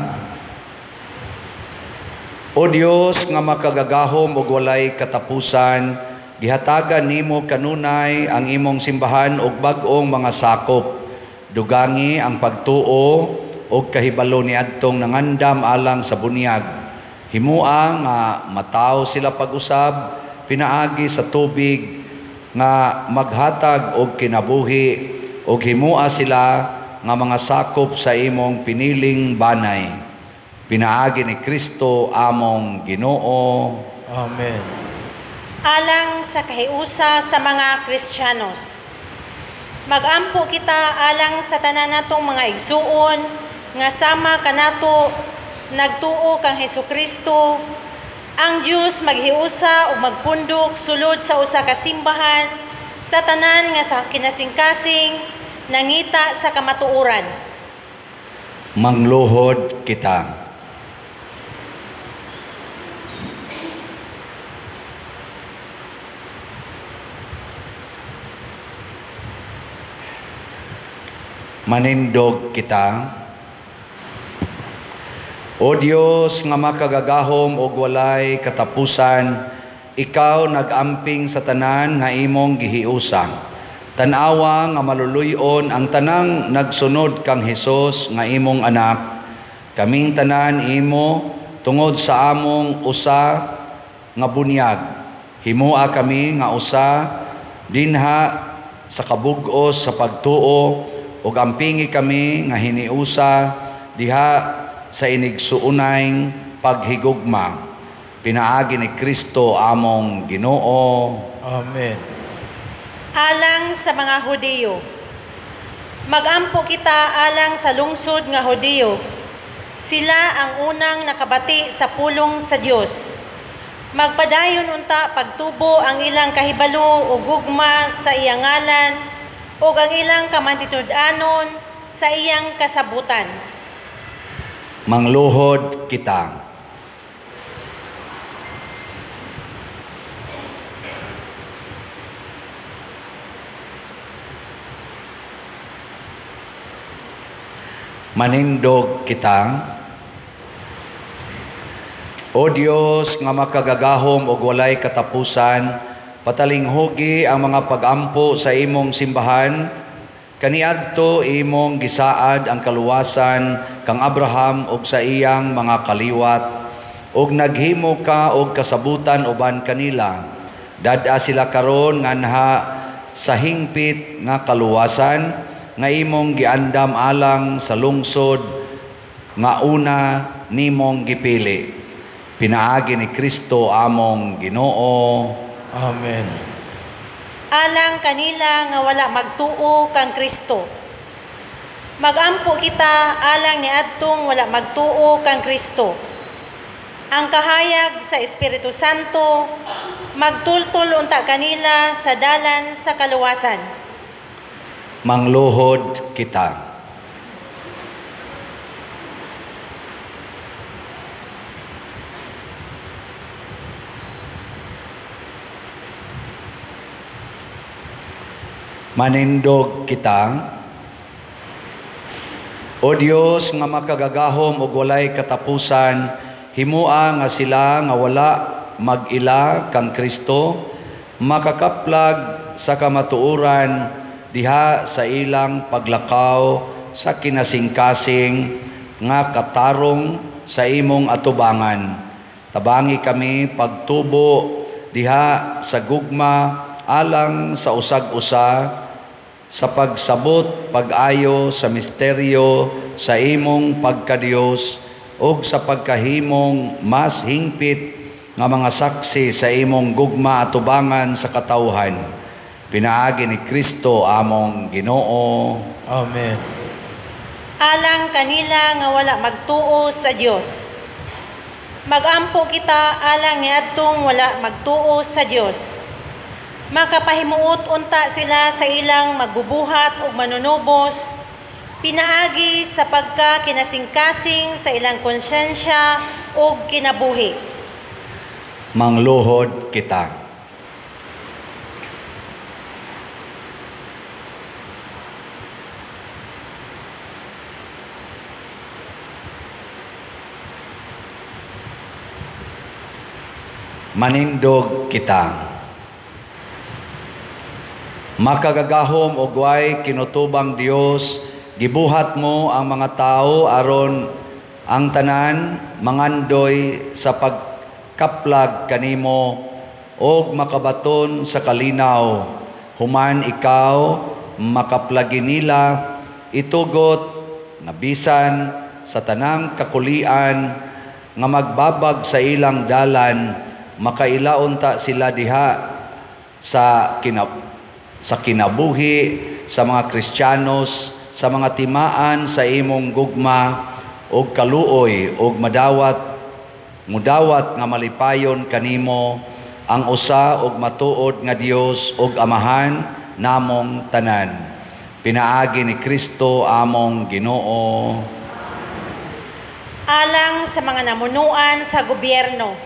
Speaker 4: O Dios nga makagagahom ug walay katapusan, gihatagan nimo kanunay ang imong simbahan og bag-ong mga sakop. Dugangi ang pagtuo og kahibalo niadtong nangandam alang sa bunyag. Himua nga mataw sila pag-usab pinaagi sa tubig nga maghatag og kinabuhi, og himua sila nga mga sakop sa imong piniling banay. Pinaagi ni Kristo among Ginoo.
Speaker 1: Amen.
Speaker 3: Alang sa kahiusa sa mga Kristiyanos. Magampo kita alang sa tanan natong mga igsuon nga sama kanato nagtuo kang Hesukristo. Ang Dios maghiusa ug magpundok sulod sa usa ka simbahan sa tanan nga sa kinasingkasing nangita sa kamatuoran.
Speaker 4: Mangluhod kita. Manindog kita. O Dios nga makagagahom og walay katapusan, ikaw nagamping sa tanan nga imong gihiusa. Tan-awa nga maluluy-on ang tanang nagsunod kang Hesus nga imong anak. Kaming tanan imo tungod sa among usa nga bunyag. Himua kami nga usa dinha sa kabug-os sa pagtuo ug ampingi kami nga hiniusa diha sa inigsuunay paghigugma. Pinaagi ni Kristo among Ginoo.
Speaker 1: Amen.
Speaker 3: Alang sa mga Hudiyo. Magampo kita alang sa lungsod nga Hudiyo. Sila ang unang nakabati sa pulong sa Dios. Magpadayon unta pagtubo ang ilang kahibalo ug gugma sa iyang ngalan ug ang ilang kamantitud-anon sa iyang kasabutan.
Speaker 4: Mangluhod kita. Manindog kita. O Dios nga makagagahom ug walay katapusan, patalinghugi ang mga pagampo sa imong simbahan. Kaniadto imong gisaad ang kaluwasan kang Abraham ug sa iyang mga kaliwat, ug naghimo ka og kasabutan uban kanila. Dad-a sila karon nganha sa hingpit nga kaluwasan nga imong giandam alang sa lungsod nga una nimong gipili. Pinaagi ni Kristo among Ginoo.
Speaker 1: Amen.
Speaker 3: Alang kanila nga wala magtuo kang Kristo. Magampo kita alang niadtong wala magtuo kang Kristo. Ang kahayag sa Espiritu Santo magtultol unta kanila sa dalan sa kaluwasan.
Speaker 4: Mangluhod kita. Manindog kita. O Dios nga makagagahom ug walay katapusan, himua nga sila nga wala mag-ila kang Kristo makakaplag sa kamatuoran diha sa ilang paglakaw sa kinasingkasing nga katarong sa imong atubangan. Tabangi kami pagtubo diha sa gugma alang sa usag-usa, sa pagsabot pag-ayo sa misteryo sa imong pagkadiyos ug sa pagkahimong mas hingpit nga mga saksi sa imong gugma atubangan sa katawhan. Pinaagi ni Kristo among Ginoo.
Speaker 6: Amen.
Speaker 3: Alang kanila nga wala magtuo sa Dios. Magampo kita alang niadtong wala magtuo sa Dios. Makapahimuot unta sila sa ilang magbubuhat ug manunubos, pinaagi sa pagka kinasingkasing sa ilang konsyensya ug kinabuhi.
Speaker 4: Mangluhod kita. Manindog kita. Makagagahom og way kinutubang Dios, gibuhat mo ang mga tao aron ang tanan mangandoy sa pagkaplag kanimo og makabaton sa kalinaw. Human ikaw makaplagi nila, itugot nga bisan sa tanang kakulian nga magbabag sa ilang dalan, makailaon ta sila diha sa kinabuhi sa mga Kristiyanos, sa mga timaan sa imong gugma og kaluoy og mudawat nga malipayon kanimo ang usa og matuod nga Dios og Amahan namong tanan. Pinaagi ni Kristo among Ginoo.
Speaker 3: Alang sa mga namunuan sa gobyerno.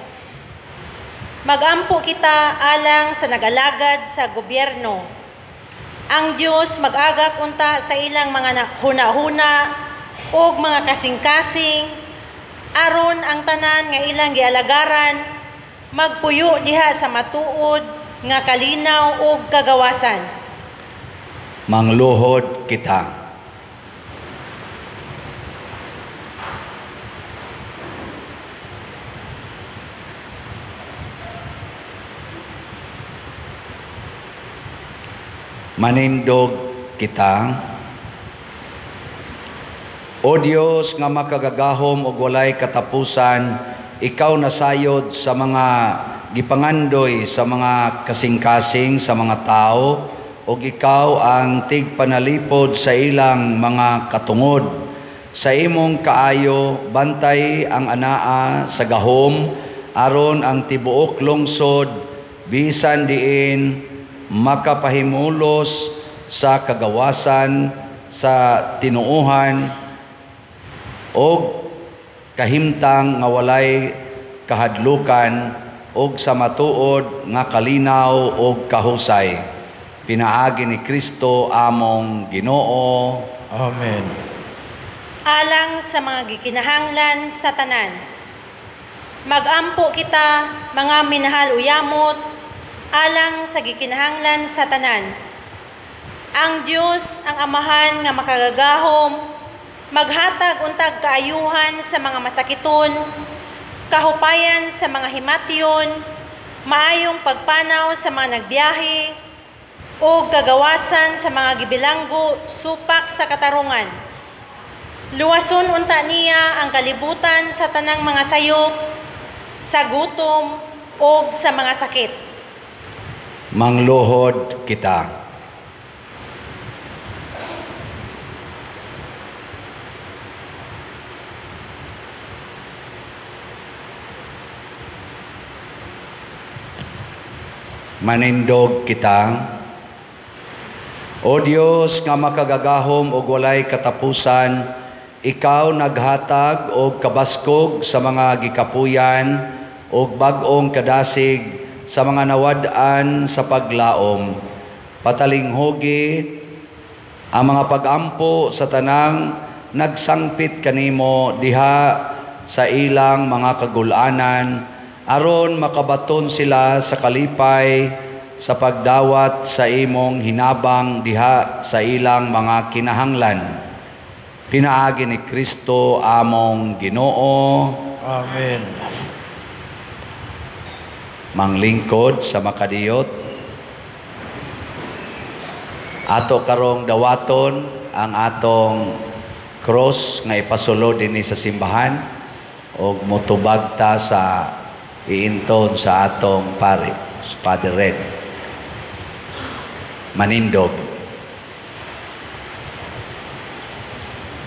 Speaker 3: Magampo kita alang sa nagalagad sa gobyerno. Ang Dios mag-agak unta sa ilang mga huna-huna ug mga kasing-kasing aron ang tanan nga ilang gialagaran magpuyo diha sa matuod nga kalinaw ug kagawasan.
Speaker 4: Mangluhod kita. Manindog kita. O Dios nga makagagahom ug walay katapusan, ikaw nasayod sa mga gipangandoy sa mga kasing-kasing sa mga tao, ug ikaw ang tigpanalipod sa ilang mga katungod. Sa imong kaayo bantay ang anaa sa gahom, aron ang tibuok lungsod bisan diin makapahimulos sa kagawasan sa tinuohan og kahimtang nga walay kahadlukan og sa matuod nga kalinaw og kahusay. Pinaagi ni Kristo among Ginoo.
Speaker 6: Amen.
Speaker 3: Alang sa mga gikinahanglan sa tanan. Magampo kita mga minahal uyamot alang sa gikinahanglan sa tanan. Ang Dios ang Amahan nga makagagahom, maghatag untag kaayuhan sa mga masakiton, kahupayan sa mga himatyon, maayong pagpanaw sa mga nagbiyahe, ug kagawasan sa mga gibilanggo supak sa katarungan. Luwason unta niya ang kalibutan sa tanang mga sayop, sa gutom ug sa mga sakit.
Speaker 4: Mangluhod kita. Manindog kita. O Dios nga makagagahom ug walay katapusan, ikaw naghatag og kabaskog sa mga gikapuyan ug bag-ong kadasig sa mga nawad-an sa paglaom. Patalinghugi ang mga pagampo sa tanang nagsangpit kanimo diha sa ilang mga kagulanan, aron makabaton sila sa kalipay sa pagdawat sa imong hinabang diha sa ilang mga kinahanglan. Pinaagi ni Kristo among Ginoo.
Speaker 6: Amen.
Speaker 4: Manglingkod sa makadiyot, ato karong dawaton ang atong cross nga ipasulod dinhi sa simbahan og motubag ta sa iinton sa atong pari, Father Red. Manindog.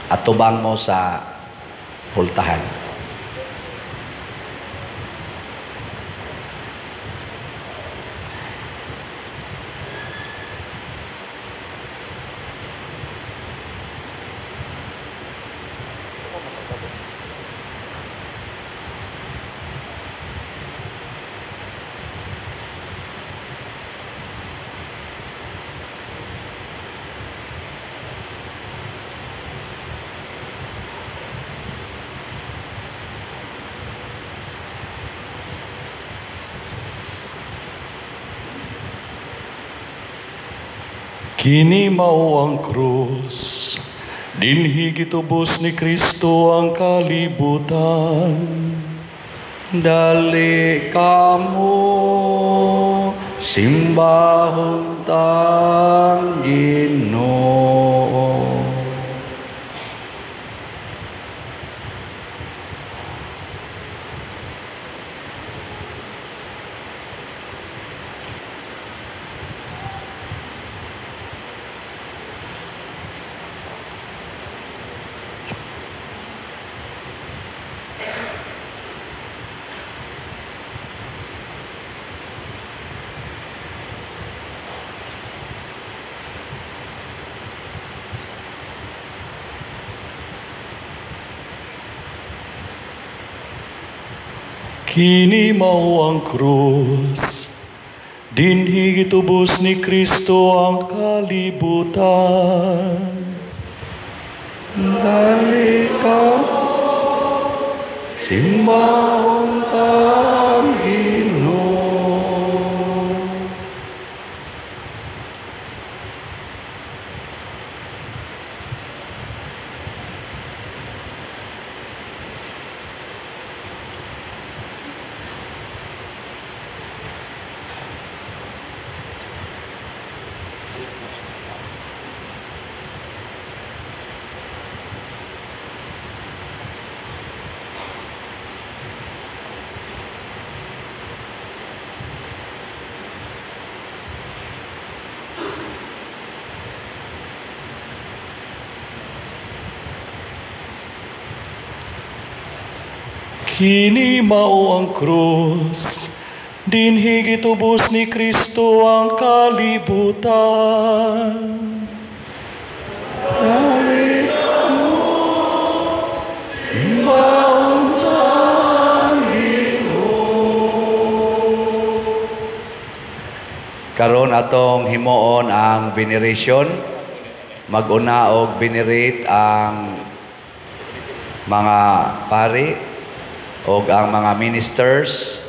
Speaker 4: Atubang mo sa pultahan.
Speaker 6: Kini mao ang krus, dinhi gitubos ni Kristo ang kalibutan.
Speaker 4: Dali kamo, simbahon tang Ginoo.
Speaker 6: Kini mao ang krus, dinhi gitubos ni Kristo ang kalibutan.
Speaker 4: Dali kamo, simbahon tang Ginoo.
Speaker 6: Kini mao ang krus, dinhi gitubos ni Kristo ang kalibutan.
Speaker 4: Dali kamo, simbahon tang Ginoo. Karon atong himuon ang veneration. Mag-una og venerate ang mga pari og ang mga ministers.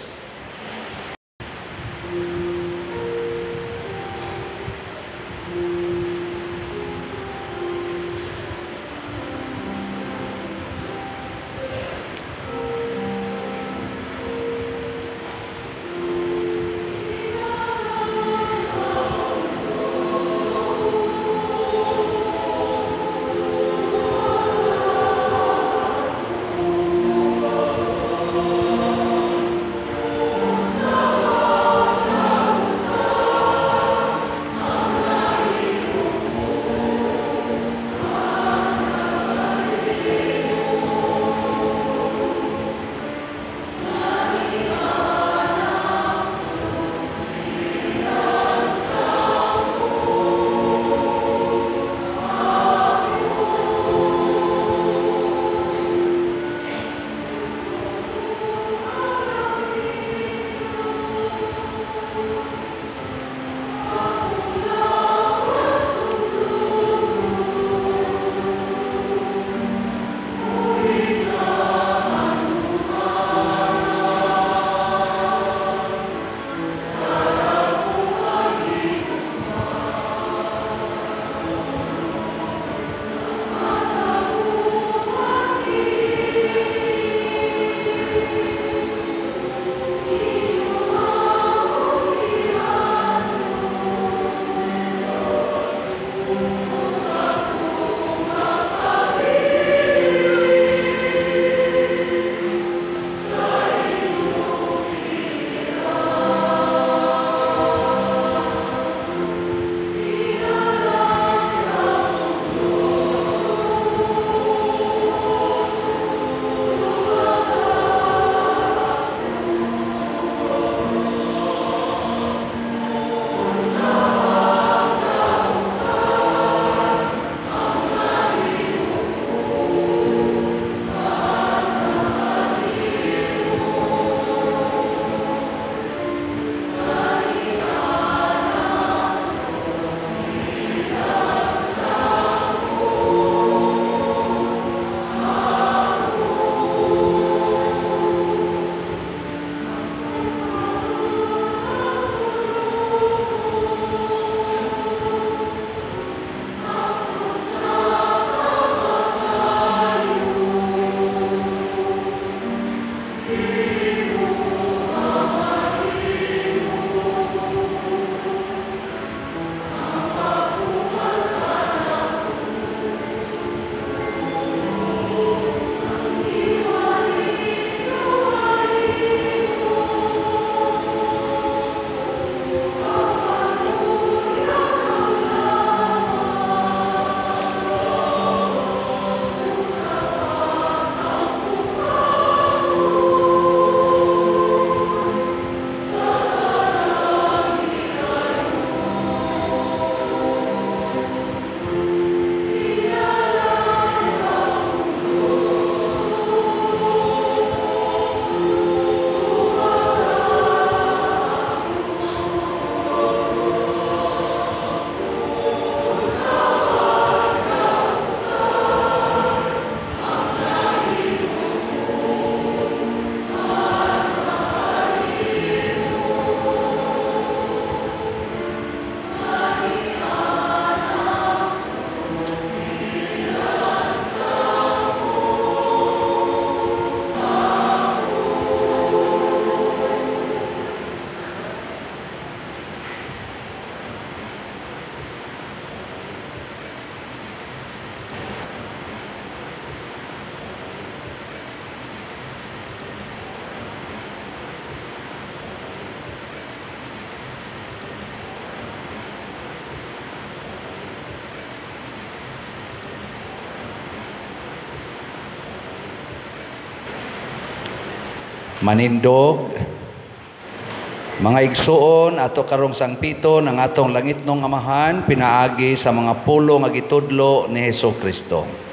Speaker 4: Manindog, mga igsuon, ato karong sangpiton ang atong langitnong Amahan pinaagi sa mga pulong nga gitudlo ni Hesus Kristo.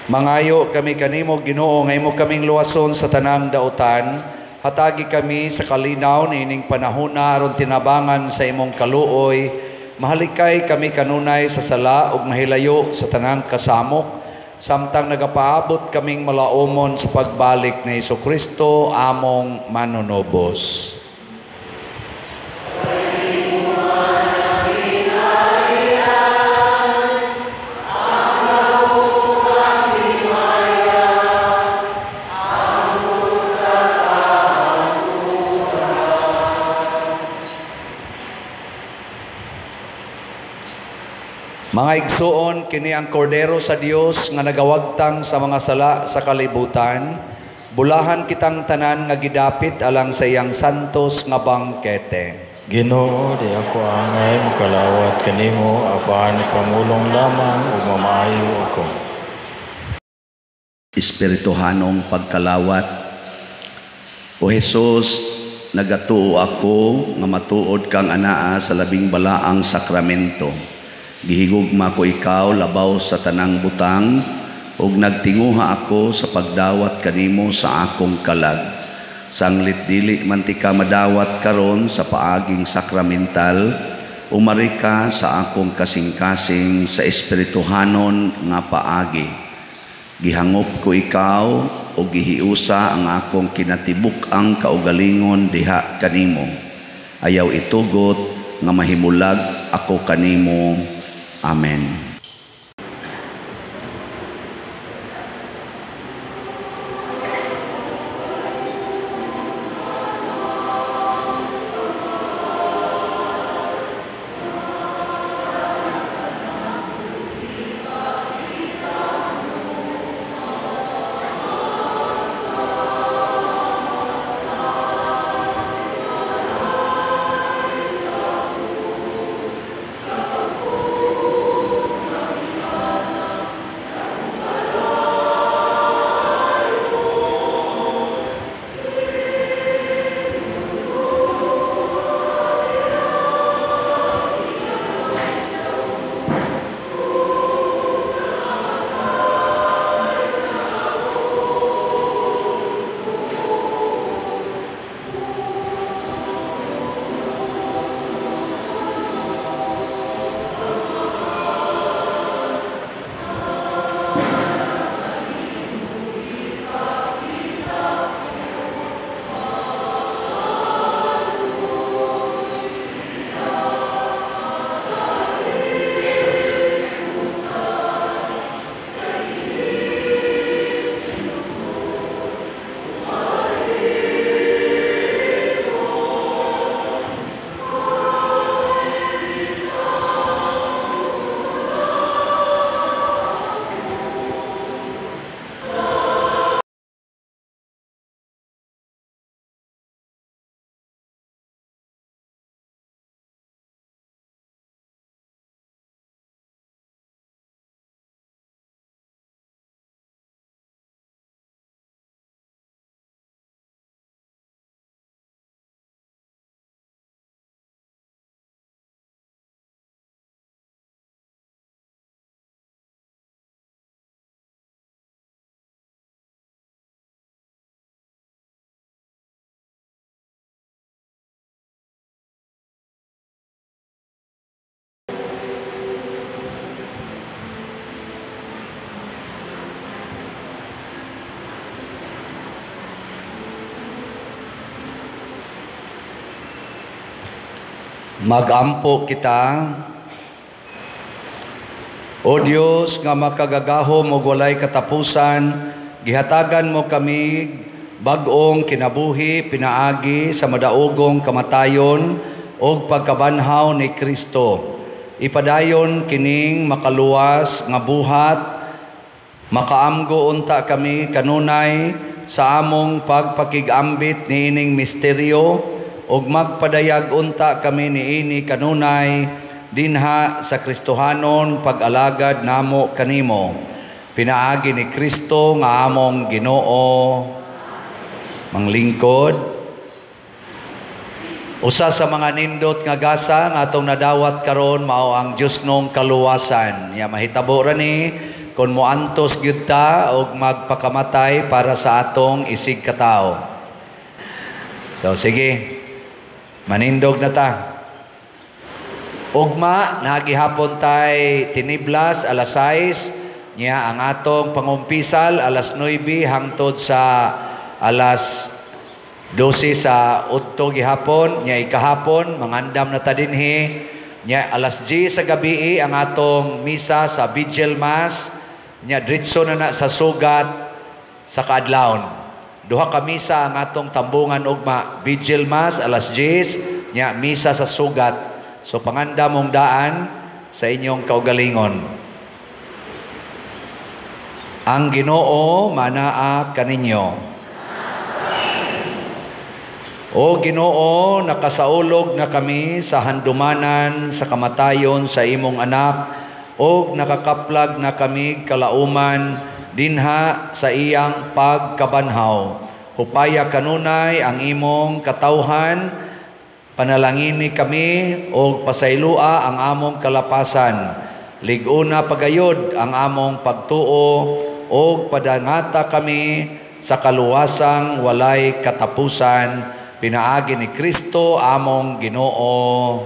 Speaker 4: Mangayo kami kanimo, Ginoo, nga imo kaming luwason sa tanang dautan. Hatagi kami sa kalinaw niining panahona aron tinabangan sa imong kaluoy. Mahalikay kami kanunay sa sala ug mahilayo sa tanang kasamok, samtang nagapaabot kaming malaumon sa pagbalik ni Hesukristo among manunubos. Mga igsuon, kini ang kordero sa Dios nga nagawagtang sa mga sala sa kalibutan. Bulahan kitang tanan nga gidapit alang sa iyang santos nga bangkete.
Speaker 7: Ginoo, di ako angay mokalawat kanimo, apan pamulong lamang ug mamaayo ako.
Speaker 4: Espirituhanong pagkalawat. O Hesus, nagatuo ako nga matuod kang anaa sa labing balaang sakramento. Gihigugma ko ikaw labaw sa tanang butang, ug nagtinguha ako sa pagdawat kanimo sa akong kalag. Sanglit dili man ti ka madawat karon sa paaging sakramental, umari ka sa akong kasing-kasing sa espirituhanon nga paagi. Gihangop ko ikaw ug gihiusa ang akong kinatibuk-ang kaugalingon diha kanimo. Ayaw itugot nga mahimulag ako kanimo. Amen. Magampo kita. O Dios nga makagagahom ug walay katapusan, gihatagan mo kami bag-ong kinabuhi pinaagi sa madaogong kamatayon ug pagkabanhaw ni Kristo. Ipadayon kining makaluwas nga buhat, makaamgo unta kami kanunay sa among pagpakigambit niining misteryo ug magpadayag unta kami niini kanunay dinha sa Kristohanon pag-alagad namo kanimo. Pinaagi ni Kristo nga among Ginoo. Manglingkod, usa sa mga nindot nga gasa nga atong nadawat karon mao ang Diosnong kaluwasan. Ya mahitabo ra ni kon moantos gyud ta og magpakamatay para sa atong isig katawo. So sige, manindog na ta. Ugma, nagihapon tay tiniblas alas 6, niya ang atong pangumpisal alas 9 hangtod sa alas 12 sa udto gihapon, niya ikahapon mangandam na ta dinhi, niya alas 10 sa gabi ang atong misa sa Vigil Mass, niya diretso na na sa sugat sa kaadlawon. Duha ka misa ang atong tambungan ugma, Vigil Mass alas 10, niya misa sa sugat. So pangandam mong daan sa inyong kaugalingon. Ang Ginoo manaa kaninyo. O Ginoo, nakasaulog na kami sa handumanan sa kamatayon sa imong anak, og nakakaplag na kami kalauman dinha sa iyang pagkabanhaw. Hupaya kanunay ang imong katawhan, panalangini kami og pasaylua ang among kalapasan. Lig-una pagayod ang among pagtuo og padangata kami sa kaluwasang walay katapusan, pinaagi ni Kristo among Ginoo.